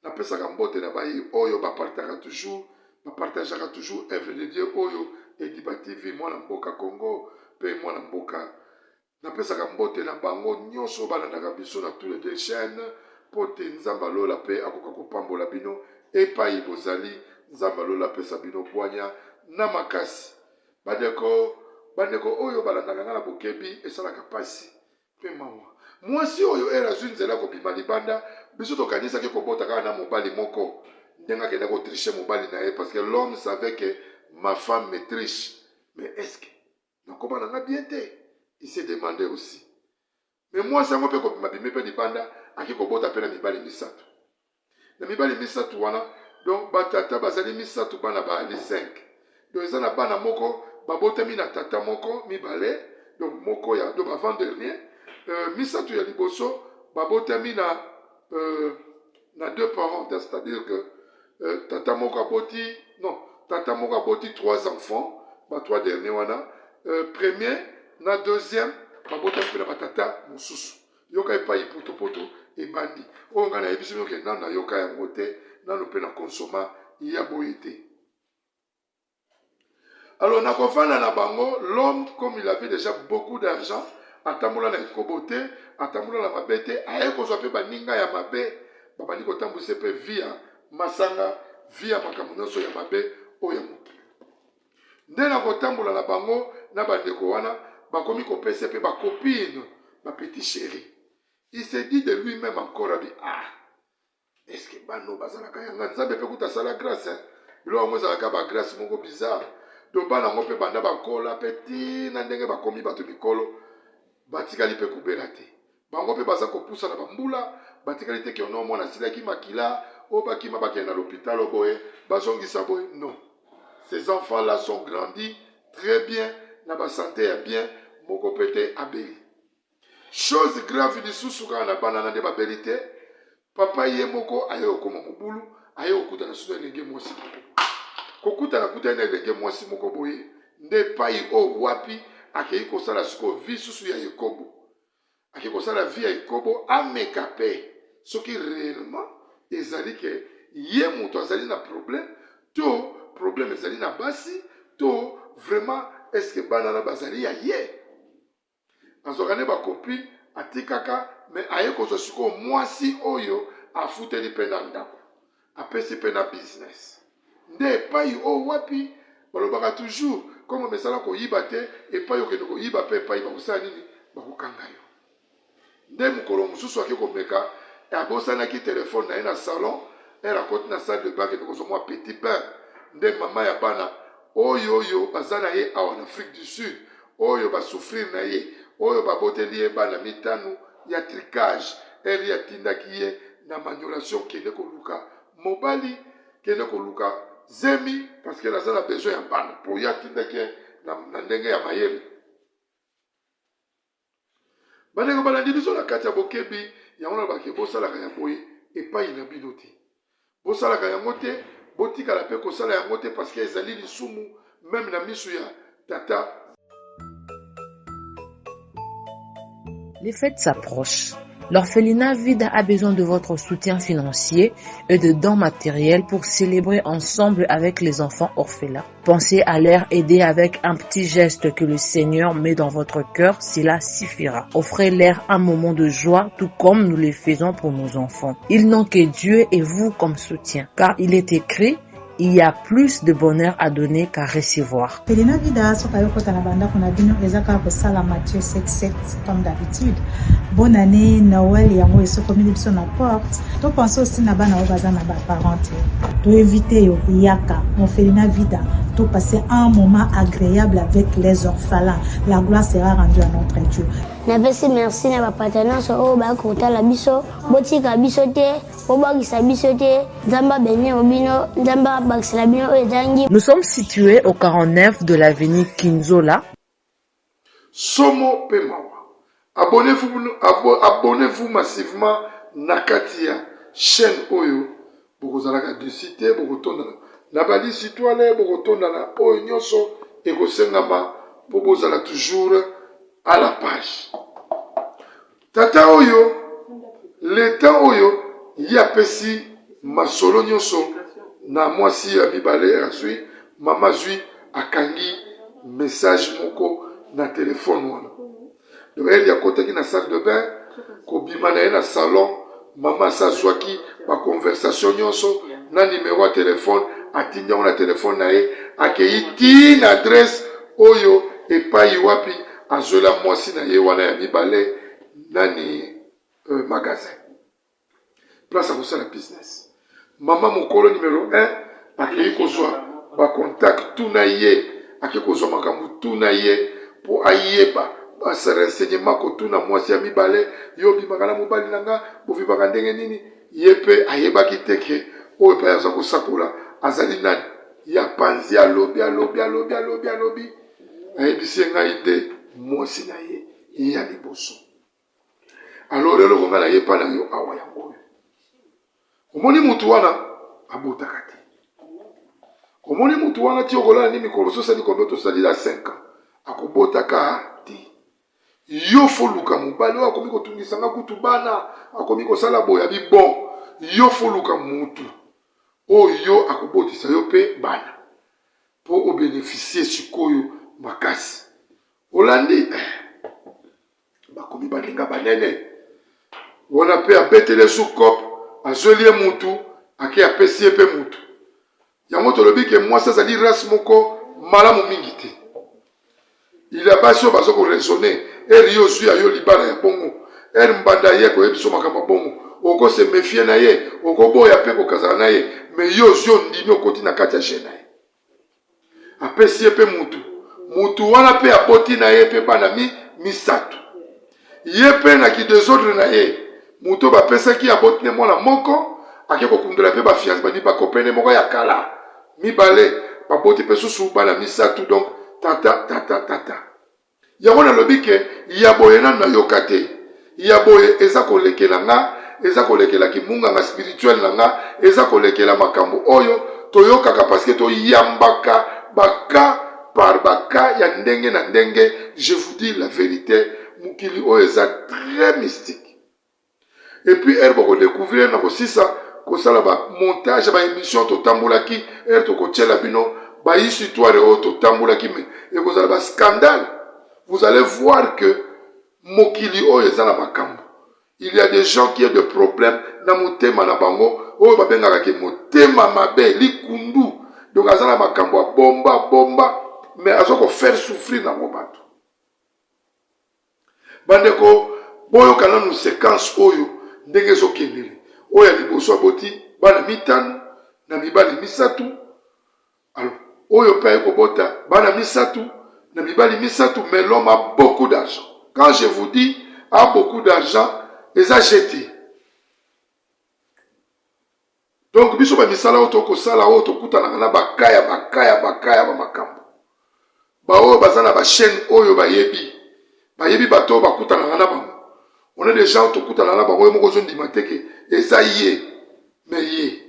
Napesaka mbote na baye oyo ba partaka toujours, ba partageaka toujours œuvre de Dieu oyo Ediba TV mwana mboka Congo mpe mwana mboka. Napesaka mbote na bango nyonso oyo balandaka biso na tous les deux chaînes mpo te Nzambe ya lola mpe akoka kopambola bino epayi bozali. Nzambe ya lola apesa bino bwanya na makasi. Bandeko, bandeko oyo balandaka ngai na bokebi, esalaka pasi Pe mawa. Mwasi oyo heure azui nzela ya kobima libanda, biso tokanisaki kobota kaka na mobali moko, ndenge akenda ko tricher mobali na ye parce que l'homme savait que ma femme me triche. Mais est-ce que nakoma na nga bien te? Il s'est demandait aussi. Mais mwasi yango pe kobima bimi pe libanda, ake kobota pe na mibali misato. Na mibali misato wana, donc ba tata bazali misato, bana baali 5. Donc eza na bana moko babotami na tata moko mibale, donc moko ya donc avant dernier, euh, misato ya liboso babotami na euh, na deux parents, c'est-à-dire que euh, tata moko aboti non, tata moko aboti trois enfants, ba trois derniers wana, euh, premier na deuxième babotami mpe na batata mosusu. Yoka epayi potopoto ebandi. Oyo ngai nayebisi bino ke nanu nayoka yango te, nanu pe na consomma ya boye te. Alors nakovanda na bango, l'homme comme il avait déjà beaucoup d'argent, atambola na ekobo te, atambola na mabe te, aye kozwa pe baninga ya mabe, babandi kotambwisa pe vie ya masanga, vie ya makambo nyonso ya mabe oyo ya mokili. Nde na kotambola na bango na bandeko wana, bakomi kopesa ye pe ba copines, ba petits cheris. Il se dit de lui meme encore abi ah est ce que bana oyo bazalaka ya nga? Nzambe pe kutu asala grace hein. Biloko yango ezalaka ba grace moko bizarre. Donc bana yango pe banda bakola pe ti na ndenge bakomi bato mikolo. Batikali mpe kobela te. Bango mpe baza kopusana ba mbula, batikali te ke no mwana asilaki makila, oyo bakima bakende na lopitalo boye, bazongisa boye. Non. Ces enfants là sont grandis très bien, na ba sante ya bien, moko mpe te abeli. Chose grave lisusu kaka na bana na nde babeli te, papa ye moko aye kokoma mobulu, aye kokutana susu na elenge mwasi moko. Kokutana kutani na elenge mwasi moko boye nde epai oyo wapi akei kosala sikoyo vie susu ya ekobo. Akei kosala vie ya ekobo, ameka pe soki reellement ezali ke ye moto azali na problème to problème ezali na basi to vraiment est-ce que bana na bazali ya ye. Azwaka nde ba copine atikaka mais aye kozwa sikoyo mwasi oyo afuteli pe na ndaku apesi pe na business nde epayi oyo wapi balobaka toujours comme omesana koyiba te epayi okende koyiba pe epayi bakosala nini bakokanga yo nde mokolo mosusu ake komeka abosanaki telefone na ye na salon ere akoti na salle de bain akende kozwa mwa petit bain nde mama ya bana oyo oyo baza na ye awa na Afrique du Sud oyo ba souffrir na ye oyo baboteli ye bana mitanu ya tricage heure ye atindaki ye na maniolation kende koluka mobali kende koluka zemi parce que naza na besoin ya bana po ye atindaki ye na, na ndenge ya mayele bandeko balandi biso na kati ya bokebi yango na bake bosalaka ya boye epai na bino te Bosalaka yango te, botikala pe kosala yango te parce que ezali lisumu meme na misu ya tata. Les fêtes s'approchent. L'orphelinat Vida a besoin de votre soutien financier et de dons matériels pour célébrer ensemble avec les enfants orphelins. Pensez à leur aider avec un petit geste que le Seigneur met dans votre cœur, cela suffira. Offrez-leur un moment de joie, tout comme nous le faisons pour nos enfants. Ils n'ont que Dieu et vous comme soutien, car il est écrit, il y a plus de bonheur à donner qu'à recevoir. Felina Vida soki ayo kota na bandako na bino eza kaka kosala Matthieu 7 7 comme d'habitude. Bonne année Noël yango esokomeli biso na porte. To pense aussi na bana oyo baza na ba parents te. To inviter yo yaka Orphelinat Vida to passer un moment agréable avec les orphelins. La gloire sera rendue à notre Dieu. Napesi merci na bapata nyonso oyo bayaki kotala biso botika biso te bobwakisa biso te nzambe abenir bino nzambe abakisela bino oyo ezangi Nous sommes situés au 49 de l'avenue Kinzola. Somo pe mawa. Abonnez-vous abonnez-vous massivement na kati ya chaîne oyo bokozalaka dessus te bokotondana na ba lisitwale bokotonda na oyo nyonso ekosengama mpo bozala toujours à la page. Tata oyo leta oyo ye apesi masolo nyonso na mwasi ya mibale azwi mama azwi akangi message moko na telefone wana donc eli akotaki na salle de bain kobima na ye na salon mama asi azwaki baconversation nyonso na nimero ya telefone atindi yango na telefone na ye akei ti na adresse oyo epai wapi azwela mwasi na ye wana ya mibale nani euh, magasin place akosala business mama mokolo numero 1 akei kozwa bacontact tuna ye akei kozwa makambo tuna ye mpo ayeba basa renseignement kotuna mwasi ya mibale yo obimaka na mobali na nga bovivaka ndenge nini ye mpe ayebaki te ke oyo epai aza kosakola azali nani ya panzi alobi alobi alobi alobi alobi ayebisi ye ngai nde mwasi na ye ya liboso alors eloko ngai naye epai na yo awa yango oyo omoni motu wana abotaka te omoni motu wana ti okolala ni mikolo so osali combien tosali la 5 ans akobotaka te yo foluka mobali oyo akomi kotungisa nga kutu bana akomi kosala boye abi bon yo foluka mutu oyo akobotisa yo mpe bana mpo obeneficie sikoyo makasi olandi eh. bakomi baninga banene wana mpe abeteli ye sukop azweli ye mutu ake apesi ye mpe mutu yango tolobi ke mwasi azali race moko malamu mingi te il ya basi oyo baza koraisonne ere yo ozwi ya yo libala ya bongo ere mbanda ye koyebi biso makambo ya bongo okose mefie na ye okoboya mpe kokazala na ye me yo ozwi ondimi okoti na kati ya jeu na ye apesi ye mpe mutu mutu wana mpe aboti na ye mpe bana mi misato. Ye mpe na ki-desordre na ye, moto oyo bapesaki ye aboti nde mwana moko, ake kokundola mpe ba fiance bani ba copain ne moko ya kala mibale, baboti mpe susu bana misatu, donc tata tata tata. Yango nalobi ke ya boye nanu nayoka te, ya boye eza kolekela nga, eza kolekela kimunganga spirituel na nga, eza kolekela makambo oyo toyokaka parce que toyambaka ba cas par ba cas ya ndenge na ndenge, je vous dis la verite, mokili oyo eza très mystique. Et puis heure boko decouvrir na kosisa kosala ba montage ya ba emission totambolaki, heure tokotiela bino ba histoire oyo totambolaki, mais ekozala ba scandale. Vous allez voir que mokili oyo eza na makambo. Il y a des gens qui ont des problèmes na motema na bango oyo babengaka ke motema mabe, likundu. Donc aza na makambo ya bomba bomba, mais aza ko faire souffrir nango bato. Bandeko, boyoka nanu sequence oyo ndenge ezokendele. Oyo ya liboso aboti bana mitano na mibali misatu. Alors, oyo pe aye kobota bana misatu na mibali misatu, mais l'homme a beaucoup d'argent. Quand je vous dis a beaucoup d'argent, eza jete. Donc biso ba misala oyo tokosala oyo tokutanaka na ba cas ya ba cas ya ba cas ya ba makambo. Ba oyo baza na ba chaîne oyo bayebi. Bayebi bato oyo bakutanaka na bango. On est des gens tokutana na bango yo moko ozondima te ke eza ye mais ye.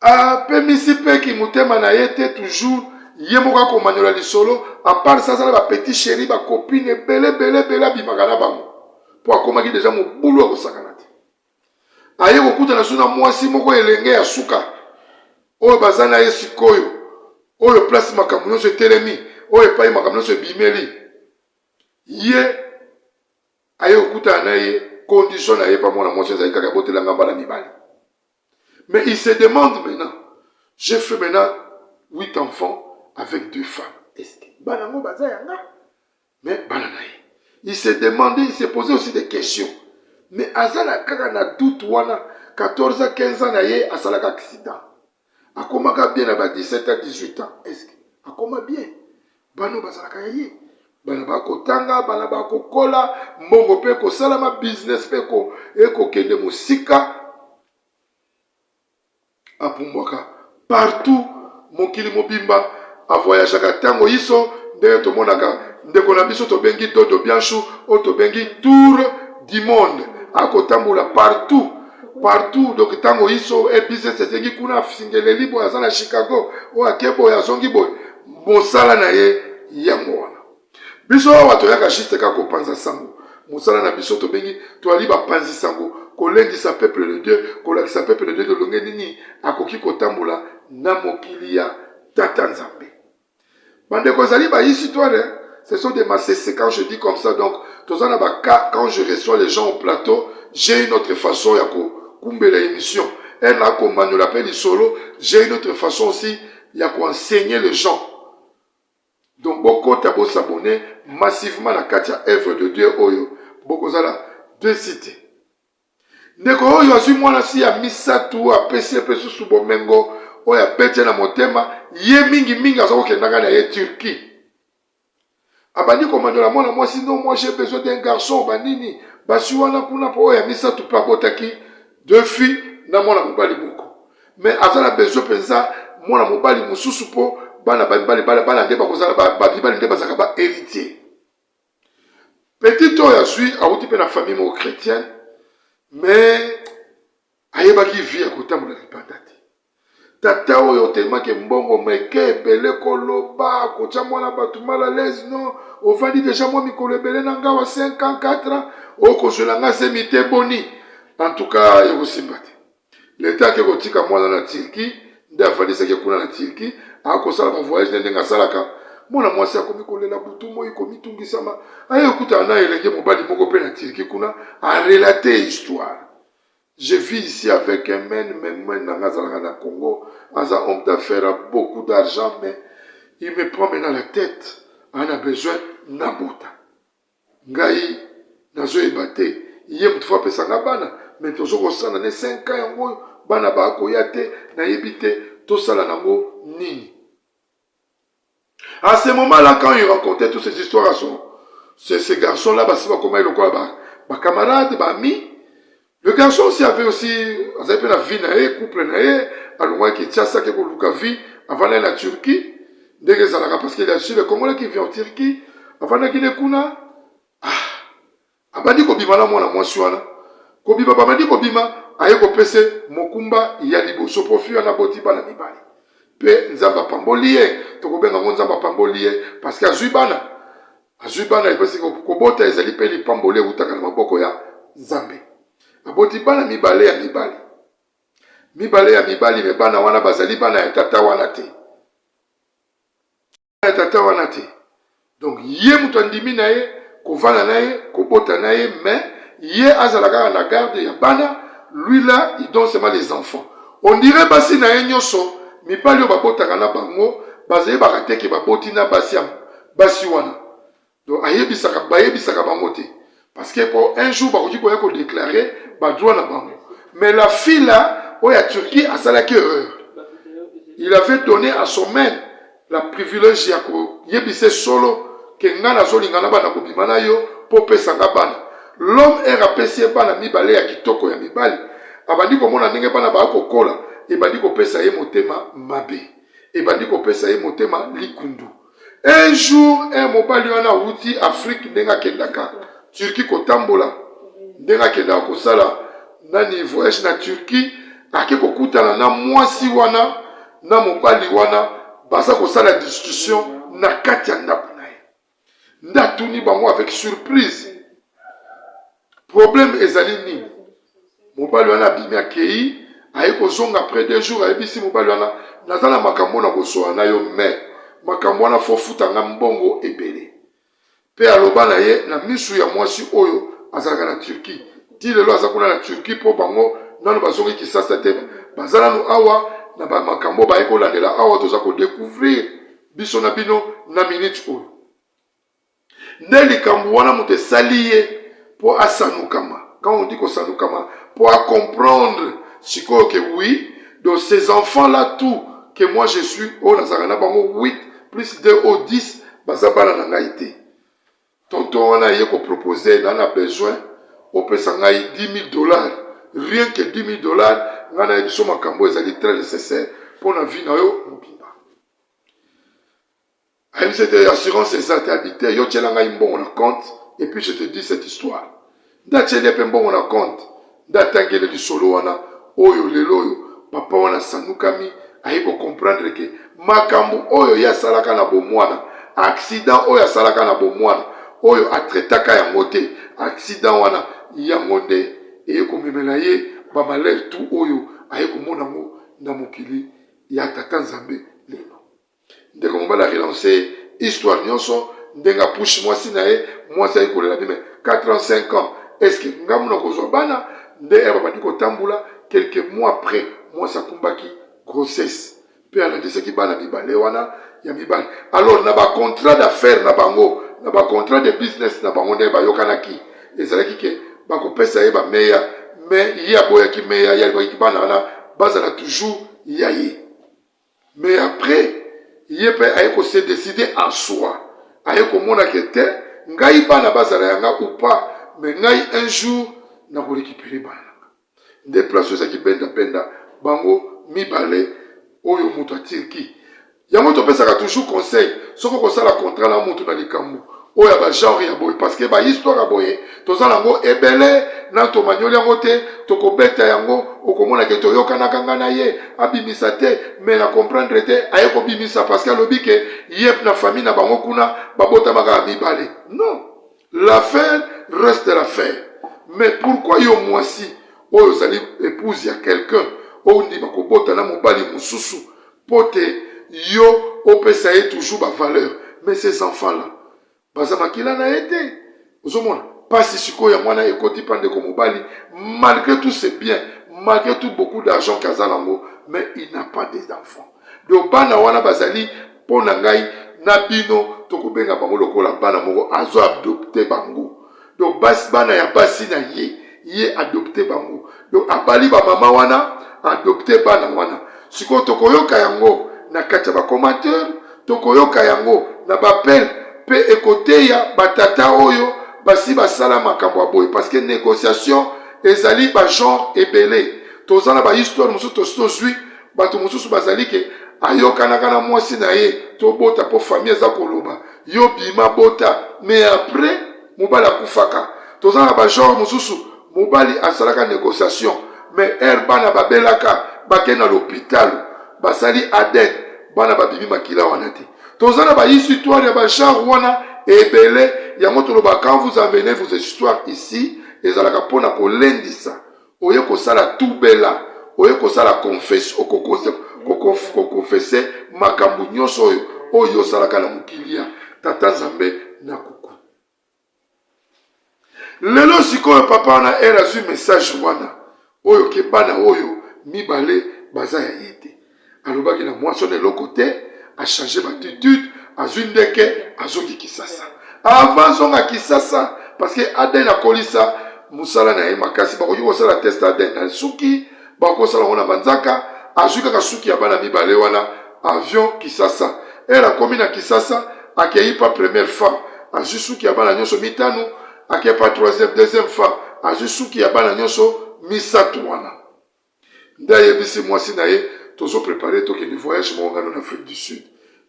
Apemisi pe ki motema na ye te toujours ye moko akomanyola lisolo à part ça aza na ba petit chéri ba copine ebele ebele ebele abimaka na bango po akomaki deja mobulu ya kosakana te aye kokutana su na mwasi moko elenge ya suka oyo baza na ye sikoyo oyo place makambo nyonso etelemi oyo epai makambo nyonso ebimeli ye aye kokutana na ye condition na ye pa mwana mwasi ezali kaka abotela nga bana mibali Mais il se demande maintenant, j'ai fait maintenant 8 enfants avec deux femmes. Est-ce que bana ngo baza yanga? Mais bana na ye. Il se demandait, il se posait aussi des questions. Mais azala kaka na doute wana 14 ans, 15 ans na ye asalaka accident. Akomaka bien na ba 17 ans, 18 ans. Est-ce que akoma bien? Bana bazalaka ya ye. Bana bakotanga, bana bakokola, mbongo pe ekosalama, business pe ekokende mosika. Apumbwaka partout mokili mobimba, avoyageaka tango iso ndenge tomonaka ndeko na biso tobengi Dodo Bianchu oyo tobengi tour du monde, akotambola partout partout donc tango iso e business esengi kuna afingeleli boye aza na Chicago oyo ake boye azongi boye mosala na ye yango wana. Biso awa toyaka juste kaka kopanza sango. Mosala na biso tobengi toali bapanzi sango, kolendisa peuple de Dieu, kolakisa peuple de Dieu lolenge nini akoki kotambola na mokili ya Tata Nzambe. Bandeko ezali ba histoire, ce sont des masese quand je dis comme ça donc toza na ba cas quand je reçois les gens au plateau, j'ai une autre façon ya kokumbela émission. Elle a komanyola pe lisolo, j'ai une autre façon aussi ya ko enseigner les gens. Donc bokota bo s'abonner massivement na kati ya œuvre de Dieu oyo bokozala desi te. Ndeko oyo azwi mwana si ya misatu apesi ye mpe susu bomengo oyo abeti ye na motema ye mingi mingi aza kokendaka na ye Turquie. Abandi komanyola mwana mwasi non moi j'ai besoin d'un garçon banini basi wana kuna mpo oyo ya misatu mpe abotaki deux filles na mwana mobali moko mais aza na besoin mpenza mwana mobali mosusu mpo bana bamibali bana bana nde bakozala bamibali nde bazalaka ba héritier petit oyo azwi awuti mpe na famille moko chrétienne mais ayebaki vie ya kotambola libanda te Tata oyo tellement ke mbongo meke ebele koloba kotia mwana bato mal à l'aise non ovandi deja mwa mikolo ebele na ngawa 5 ans 4 ans okozwela nga zemi te boni en tout cas ekosimba te leta ake kotika mwana na Turquie nde afandisaki kuna na Turquie akosala ba voyage nde ndenge asalaka mwana mwasi akomi kolela butu moi komitungisama aye okutana na elenge mobali moko mpe na Turquie kuna arelate histoire Je vis ici avec un men, mais men nanga azalaka na Congo, aza homme d'affaires, a beaucoup d'argent, mais il me prend maintenant la tête, ana besoin nabota. Ngai nazoyeba te, ye moto fo apesa nga bana, mais tozo kosala ne 5 ans yango oyo, bana bakoya te, nayebi te tosala nango nini. À ce moment-là, quand il racontait toutes ces histoires à son, Ce, ce garçon là basi bakomaki lokola ba, ba camarade ba amis. Le garçon aussi avait aussi azali mpe na vie na ye couple na ye alongwaki Kinshasa ake koluka vie avandaki na Turquie ndenge ezalaka parce qu'il y a aussi le Congolais qui vit en Turquie avandaki ne kuna ah Abandi kobima na mwana mwasi wana. Kobima babandi kobima, aye kopese mokumba ya liboso mpo fille wana aboti bana mibale. Mpe Nzambe apamboli ye, tokobenga yango Nzambe apamboli ye parce que azwi bana. Azwi bana epesi kobota ezali mpe lipamboli ewutaka na maboko ya Nzambe. Aboti bana mibale ya mibali. Mibale ya mibali me bana wana bazali bana ya tata wana te. ya tata wana te donc ye moto andimi na ye kovanda na ye kobota na ye mais ye azala kaka na garde ya bana lui là il donne seulement les enfants on dirait basi na ye nyonso mibali oyo babotaka na bango bazayebaka te ke baboti na basi ya basi wana Donc ayebisaka bayebisaka bango te parce que po un jour bakoki koya ko déclarer ba droit na bango. Mais la fille là oyo ya Turquie asalaki erreur. Il avait donné à son maître la privilège ya koyebisa solo ke nga nazolinga na bana kobima na yo po opesa nga bana. L'homme ere apesi ye bana mibale ya kitoko ya mibali abandi komona ndenge bana baya kokola ebandi kopesa ye motema mabe ebandi kopesa ye motema likundu. Un jour un mobali wana awuti Afrique ndenge akendaka Turquie kotambola ndenge akendaka kosala nani voyage na Turquie ake kokutana na mwasi wana na mobali wana baza kosala discussion na kati ya ndako na ye nde atuni bango avec surprise Problème ezali nini? Mobali wana abimi akeyi, aye kozonga après deux jours ayebisi mobali wana naza na makambo na kosola na yo mais makambo wana fo futa nga mbongo ebele. Pe aloba na ye na misu ya mwasi oyo azalaka na Turquie. Ti lelo aza kuna na Turquie po bango nanu bazongi Kisasa te, baza nanu awa na ba makambo baye kolandela awa toza ko decouvrir biso na bino na minute oyo. Nde likambo wana moto esali ye mpo asanukama. Quand on dit kosanukama, mpo a comprendre sikoyo que oui, donc ces enfants là tout que moi je suis oyo nazalaka na bango 8 plus 2 oyo 10 baza bana na ngai te. Tonton wana aye ko proposer na na besoin opesa ngai 10 000 dollars, rien que 10 000 dollars, ngai nayebi so makambo ezali très nécessaire mpo na vie na yo mobimba. Ayebisi ete assurance eza te, abi te, yo tiela ngai mbongo na compte et puis je te dis cette histoire. Nde atieli ye mpe mbongo na compte, nde atangeli lisolo wana oyo lelo oyo papa wana asanukami aye ko comprendre ke makambo oyo ye asalaka na bomwana, accident oyo asalaka na bomwana oyo atraitaka yango te, accident wana yango nde eye komemela ye ba malheur tout oyo aye komona yango na mokili ya tata Nzambe lelo. Ndeko mobali a relance histoire nyonso ndenge apushi mwasi na ye, mwasi ayi kolela bime 4 ans 5 ans est ce que nga muna kozwa bana nde ere babandi kotambola quelques mois après mwasi akumbaki grossesse mpe alandisaki bana mibale wana ya mibali alors na ba contrat d'affaires na bango na ba contrat de business na bango nde bayokanaki ezalaki ke bakopesa ye bameya mais ye aboyaki meya ye alobaki bana wana bazala toujours ya ye Mais après ye pe aye ko se decider en soi, aye komona ke te ngai bana bazala ya nga ou pas mais ngai un jour nako recuperer bana na nga. Nde place oyo ezalaki benda benda bango mibale oyo moto ya Turquie. Yango topesaka toujours conseil soki okosala contrat na moto na likambo oyo ya ba genre ya boye parce que ba histoire ya boye toza nango ebele na tomanyoli yango te tokobeta yango okomona ke toyokanaka nga na ye abimisa te mais na comprendre te aye kobimisa parce que alobi ke ye na famille na bango kuna babotamaka ya mibale non l'affaire reste l'affaire mais pourquoi yo mwasi oyo ozali épouse ya quelqu'un ondima kobota na mobali mosusu Po te yo opesa ye toujours ba valeur mais ces enfants là baza makila na ye te ozomona pasi sikoyo yango wana ekoti pa ndeko mobali malgré tout c'est bien malgré tout beaucoup d'argent kaza nango mais il n'a pas des enfants donc bana wana bazali mpo na ngai na bino tokobenga bango lokola bana moko azo adopte bango donc basi bana ya basi na ye ye adopte bango donc abali ba mama wana adopte bana wana sikoyo tokoyoka yango na kati ya ba commentaire tokoyoka yango na bapele mpe. mpe ekoteya batata oyo basi basala makambo ya boye, parce que négociation ezali ba genre ebele. Toza na ba histoire mosusu tosi tozwi bato mosusu bazali ke ayokanaka na mwasi na ye tobota mpo famille eza koloba yo bima bota, mais après mobali akufaka. Toza na ba genre mosusu mobali asalaka négociation mais heure bana babelaka bake na l'hôpital basali ADN bana babimi makila wana te. Toza na ba histoire ya ba genre wana ebele. Yango toloba, quand vous amenez vos histoires ici, ezalaka mpona kolendisa. Oye kosala tubela, oye kosala confesse, kokonfese makambo nyonso oyo oyo osalaka na mokili ya tata Nzambe na kuku. Lelo sikoyo papa wana ere azwi message wana oyo ke bana oyo mibale baza ya ye te, alobaki na mwasi wana eloko te, achange battitude, azwi ndeke azongi Kisasa. Avant azonga Kisasa, parce que ADN akolisa mosala na ye makasi, bakoki kosala test ADN na suki, bakosala yango na manzaka. Azwi kaka suki ya bana mibale wana, avion Kisasa. Ere akomi na Kisasa, akei pa première femme, azwi suki ya bana nyonso mitano. Akei pa troisième, deuxième femme, azwi suki ya bana nyonso misato wana. Nde ayebisi mwasi na ye, tozoprépare tokende voyage moko ngano na Afrique du Sud.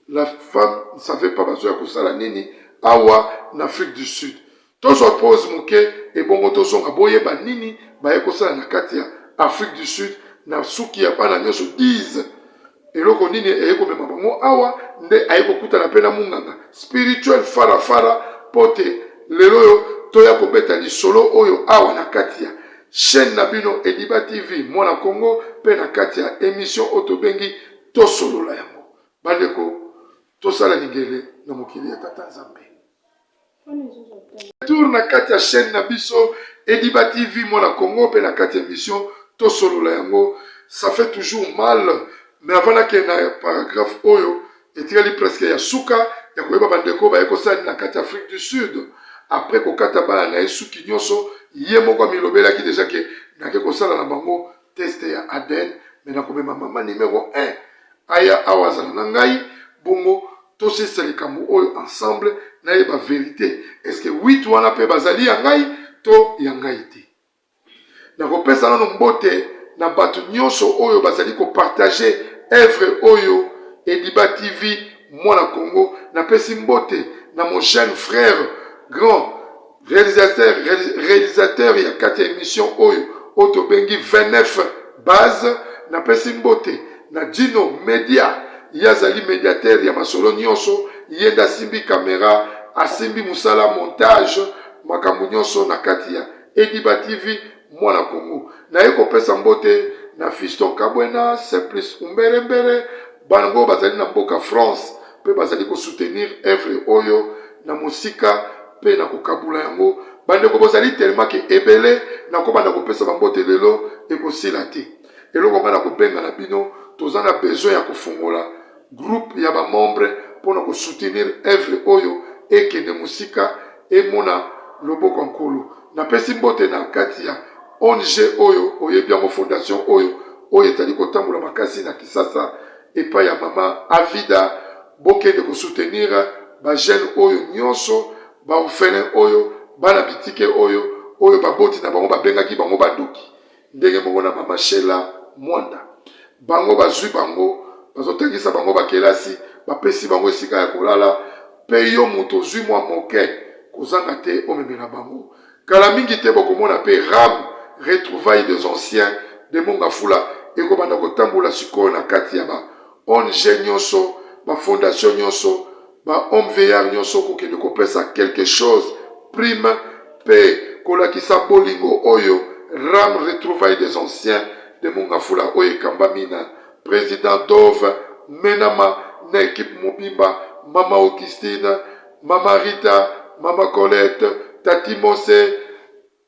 La femme ne savait pas bazoya kosala nini awa na Afrique du Sud. Tozwa pause moke, ebongo tozonga boyeba nini baye kosala na kati ya Afrique du Sud na suki ya bana nyonso 10, eloko nini eye komema bango awa. Nde aye kokutana mpe na munganga spirituel farafara mpo te lelo oyo toya kobeta lisolo oyo awa na kati ya chaîne na bino Ediba TV Mwana Congo, mpe na kati ya émission oyo tobengi Tosolola yango. Bandeko, tosala lingele na mokili ya tata Nzambe. Tour na kati ya chaîne na biso Ediba TV Mwana Congo, mpe na kati ya émission Tosolola yango. Ça fait toujours mal, mais avant nakende na paragraphe oyo etikali presque ya suka ya koyeba bandeko baye kosala na kati ya Afrique du Sud, après kokata bana na ye suki nyonso, ye moko amilobelaki déjà ke nake kosala na bango test ya ADN, mais nakomema mama numéro 1 aya awa azala na ngai, bongo tosilisa likambo oyo ensemble, nayeba vérité, est ce que 8 wana mpe bazali ya ngai to ya ngai te. Nakopesa nano mbote na bato nyonso oyo bazali kopartage œuvre oyo Ediba TV Mwana Congo. Napesi mbote na mon jeune frère, grand réalisateur, réalisateur ya kati ya émission oyo oyo tobengi 29 base. Napesi mbote na Gino Media, ye azali médiateur ya masolo nyonso, ye nde asimbi kamera, asimbi mosala montage, makambo nyonso na kati ya Ediba TV Mwana Congo. Naye kopesa mbote na Fiston Kabwena, Simplice Umberembere, bango bazali na mboka France mpe bazali kosoutenir œuvre oyo na mosika mpe na kokabula yango. Bandeko bozali tellement ke ebele, nakobanda kopesa bambote lelo ekosila te. Eloko ngai na kobenga na bino, toza na besoin ya kofungola groupe ya bamembre mpona kosoutenir œuvre oyo ekende mosika, emona loboko ya Nkolo. Napesi mbote na kati ya ONG oyo oyebi yango, fondation oyo oyo ezali kotambola makasi na Kisasa epai ya mama Avida. Bokende kosoutenir bajeune oyo nyonso, baorphelin oyo, bana bitike oyo oyo baboti na bango babengaki bango bandoki, ndenge moko na mama Shela Mwanda. Bango bazwi bango, bazotangisa bango bakelasi, bapesi bango esika ya kolala. Mpe yo moto ozwi mwa moke, kozanga te omemela bango. Kala mingi te bokomona mpe ram retrouvailles des anciens de Mongafula ekobanda kotambola sikoyo na kati ya ba ONG nyonso, ba fondation nyonso, ba homme veillard nyonso, kokende kopesa quelque chose prime mpe kolakisa bolingo oyo ram retrouvailles des anciens de Mongafula oyo ekambami na président Dove Menama na équipe mobimba, mama Augustine, mama Rita, mama Colette, tati Mose,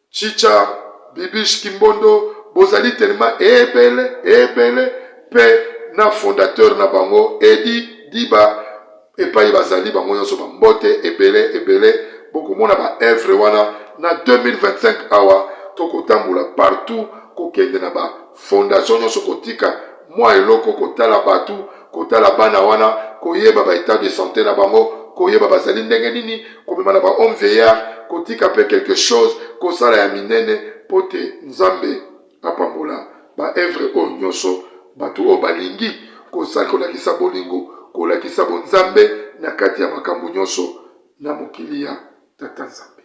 Chicha, Bibish Kimbondo, bozali tellement ebele ebele, mpe na fondateur na bango Edi Diba epai bazali bango nyonso, bambote ebele ebele. Bokomona ba œuvre wana na 2025 awa tokotambola partout, kokende na ba fondation nyonso, kotika mwa eloko, kotala bato, kotala bana wana, koyeba ba état de santé na bango. koyeba bazali ndenge nini, komema na ba homme vieillard, kotika mpe quelque chose, kosala ya minene mpo te Nzambe apambola ba evre oyo nyonso, bato oyo balingi kosala, kolakisa bolingo, kolakisa bonzambe na kati ya makambo nyonso na mokili ya Tata Nzambe.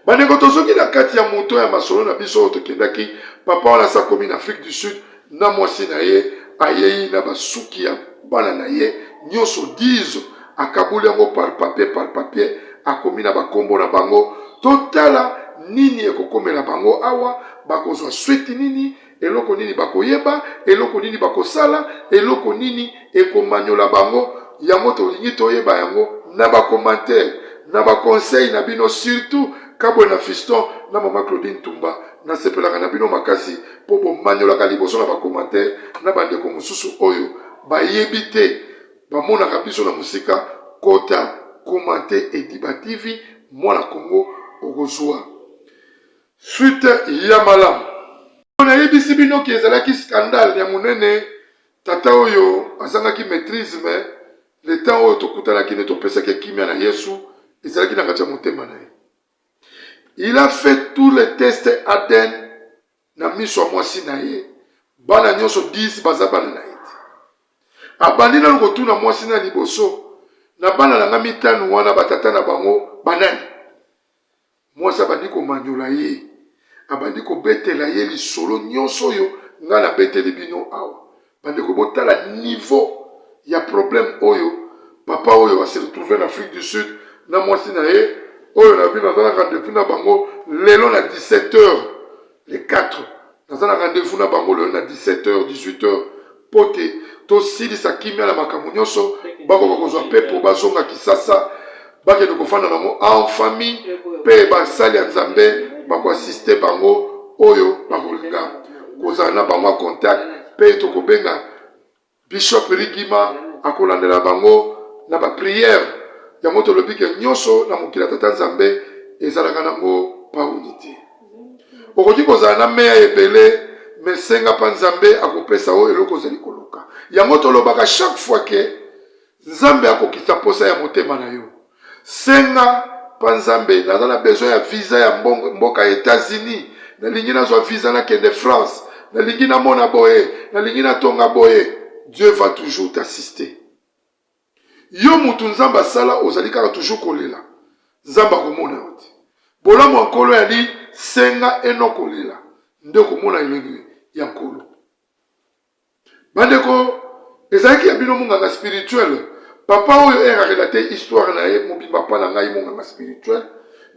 Bandeko, tozongi na kati ya moto ya masolo na biso oyo tokendaki. Papa wana asi akomi na Afrique du Sud na mwasi na ye, ayei na basuki ya bana na ye nyonso 10, akaboli yango par papier par papier, akomi na bakombo na bango. Totala nini ekokomela bango awa, bakozwa suite nini, eloko nini bakoyeba, eloko nini bakosala, eloko nini ekomanyola bango. Yango tolingi toyeba yango na ba commentaire, na ba conseil na bino, surtout Kabwe na Fiston na mama Claudine Tumba. Nasepelaka na bino makasi mpo bomanyolaka liboso na ba commentaire na bandeko mosusu oyo bayebi te, bamonaka biso na mosika. Kota commenter Ediba TV, mwana Congo, okozwa suite ya malamu. Nayebisi bino ke ezalaki scandale ya monene. Tata oyo azangaki maitrise, mais le temps oyo tokutanaki nde topesaki kimia na Yesu, ezalaki na kati ya motema na ye. Il a fait tous les tests ADN na miso ya mwasi na ye, bana nyonso 10 baza bana na ye te. Abandi nanu kotuna mwasi na liboso, na bana na nga mitano wana batata na bango banani? Mwasi abandi komanyola ye, abandi kobetela ye lisolo nyonso oyo ngai nabeteli bino awa. Bandeko, botala niveau ya problème oyo papa oyo a se retrouver na Afrique du Sud na mwasi na ye oyo na bino. Naza na rendez-vous na bango lelo na 17 heures, le 4. Naza na rendez-vous na bango lelo na 17 heures, 18 heures, mpo te tosilisa kimia na makambo nyonso, bakoka kozwa mpepo, bazonga Kisasa, bakende kofanda nango en famille, mpe basali ya Nzambe bakoasiste bango oyo bakolinga kozala na bango ya contact, mpe tokobenga Bishop Rigima, akolandela bango na ba prière. Yango tolobi ke nyonso na mokili ya Tata Nzambe ezalaka nango pauni te. Okoki kozala na meya ebele, me senga mpa Nzambe, akopesa oyo eloko ozali koluka. Yango tolobaka chaque fois ke Nzambe akokisa mposa ya motema na yo. Senga pa Nzambe, naza na besoin ya visa ya mboka ya Etats-Unis, nalingi nazwa visa nakende France, nalingi namona boye, nalingi natonga boye. Dieu va toujours t'assister. Yo mutu Nzambe asala, ozali kaka toujours kolela, Nzambe akomona yo te. Bolamu ya Nkolo yali senga eno kolela nde okomona elongi ya Nkolo. Bandeko, ezalaki ya bino monganga spirituel. Papa oyo ere arelate histoire na ye mobimba mpa na ngai monganga spirituel.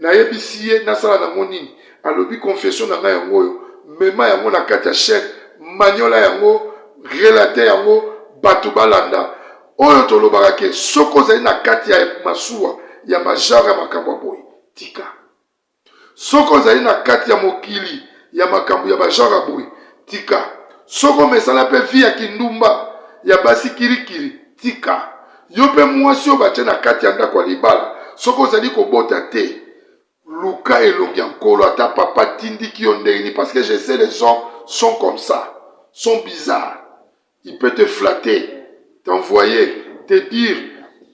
Nayebisi ye nasala nango nini. Alobi confession na ngai yango oyo, mema yango na kati ya chaîne, maniola yango, relate yango, bato balanda. Oyo tolobaka ke soki ozali na kati ya masuwa ya majare ya makambo ya boye, tika. Soki ozali na kati ya mokili ya makambo ya ba genre ya boye, tika. Soki omesana pe vie ya kindumba, ya basi kirikiri, tika. Yo pe mwasi oyo batie na kati ya ndako ya libala, soki ozali kobota te, luka elongi ya Nkolo, ata papa atindiki yo ndenge nini, parce que je sais les hommes sont comme ça, sont bizarres. Il peut te flatter, t'envoyer, te dire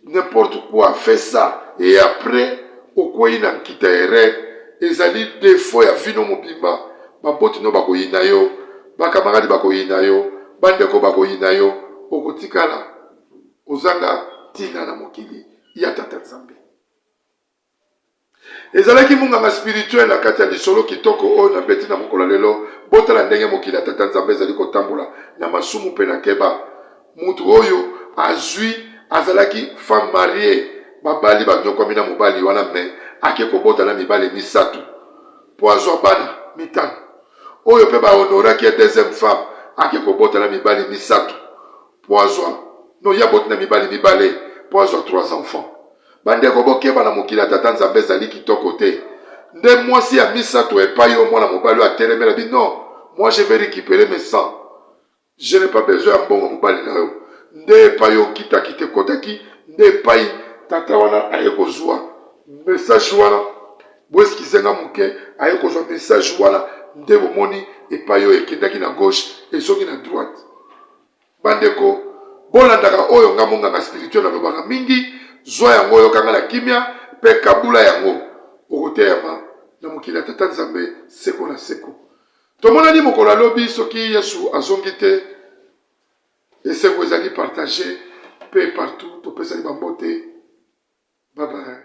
n'importe quoi, fais ça. Et après, okwei na nkita erreur, ezali défaut ya vino mobimba. Baboti no bakoyina yo, bakamaradi bakoyina yo, bandeko bakoyina yo, okotikala ozanga ntina na mokili ya Tata Nzambe. Ezalaki monganga spirituel na kati ya lisolo kitoko oyo nabeti na mokolo ya lelo. Botala ndenge mokili ya Tata Nzambe ezali kotambola na masumu mpe na keba. Moto oyo azwi azalaki femme mariee, babali banyokwami na mobali wana, mais ake kobota na mibali misatu mpo azwa bana mitano. Oyo mpe ba honoraki ye deuxième femme, ake kobota na mibali misatu mpo azwa, non, ye aboti na mibali mibale mpo azwa trois enfants. Bandeko bokeba na mokili ya Tata Nzambe ezali kitoko te. Nde mwasi ya misatu epai oyo mwana mobali oyo atelemela bi non, moi je vais recuperer mes sang. Je n'ai pas besoin ya mbongo mobali na yo. Nde epai oyo kitakita ekotaki, nde epai tata wana aye kozwa message wana, bo excuse nga moke, aye kozwa message wana nde bomoni epai oyo ekendaki na gauche ezongi na droite. Bandeko, bolandaka oyo nga monganga spirituel nalobaka mingi. Zwa yango, yoka nga na kimia mpe kabula yango. Okoteyama na mokili ya Tata Nzambe seko na seko. Tomonani mokolo ya lobi soki Yesu azongi te. Esengo ezali partage mpe partout topesani bambote. Bye bye.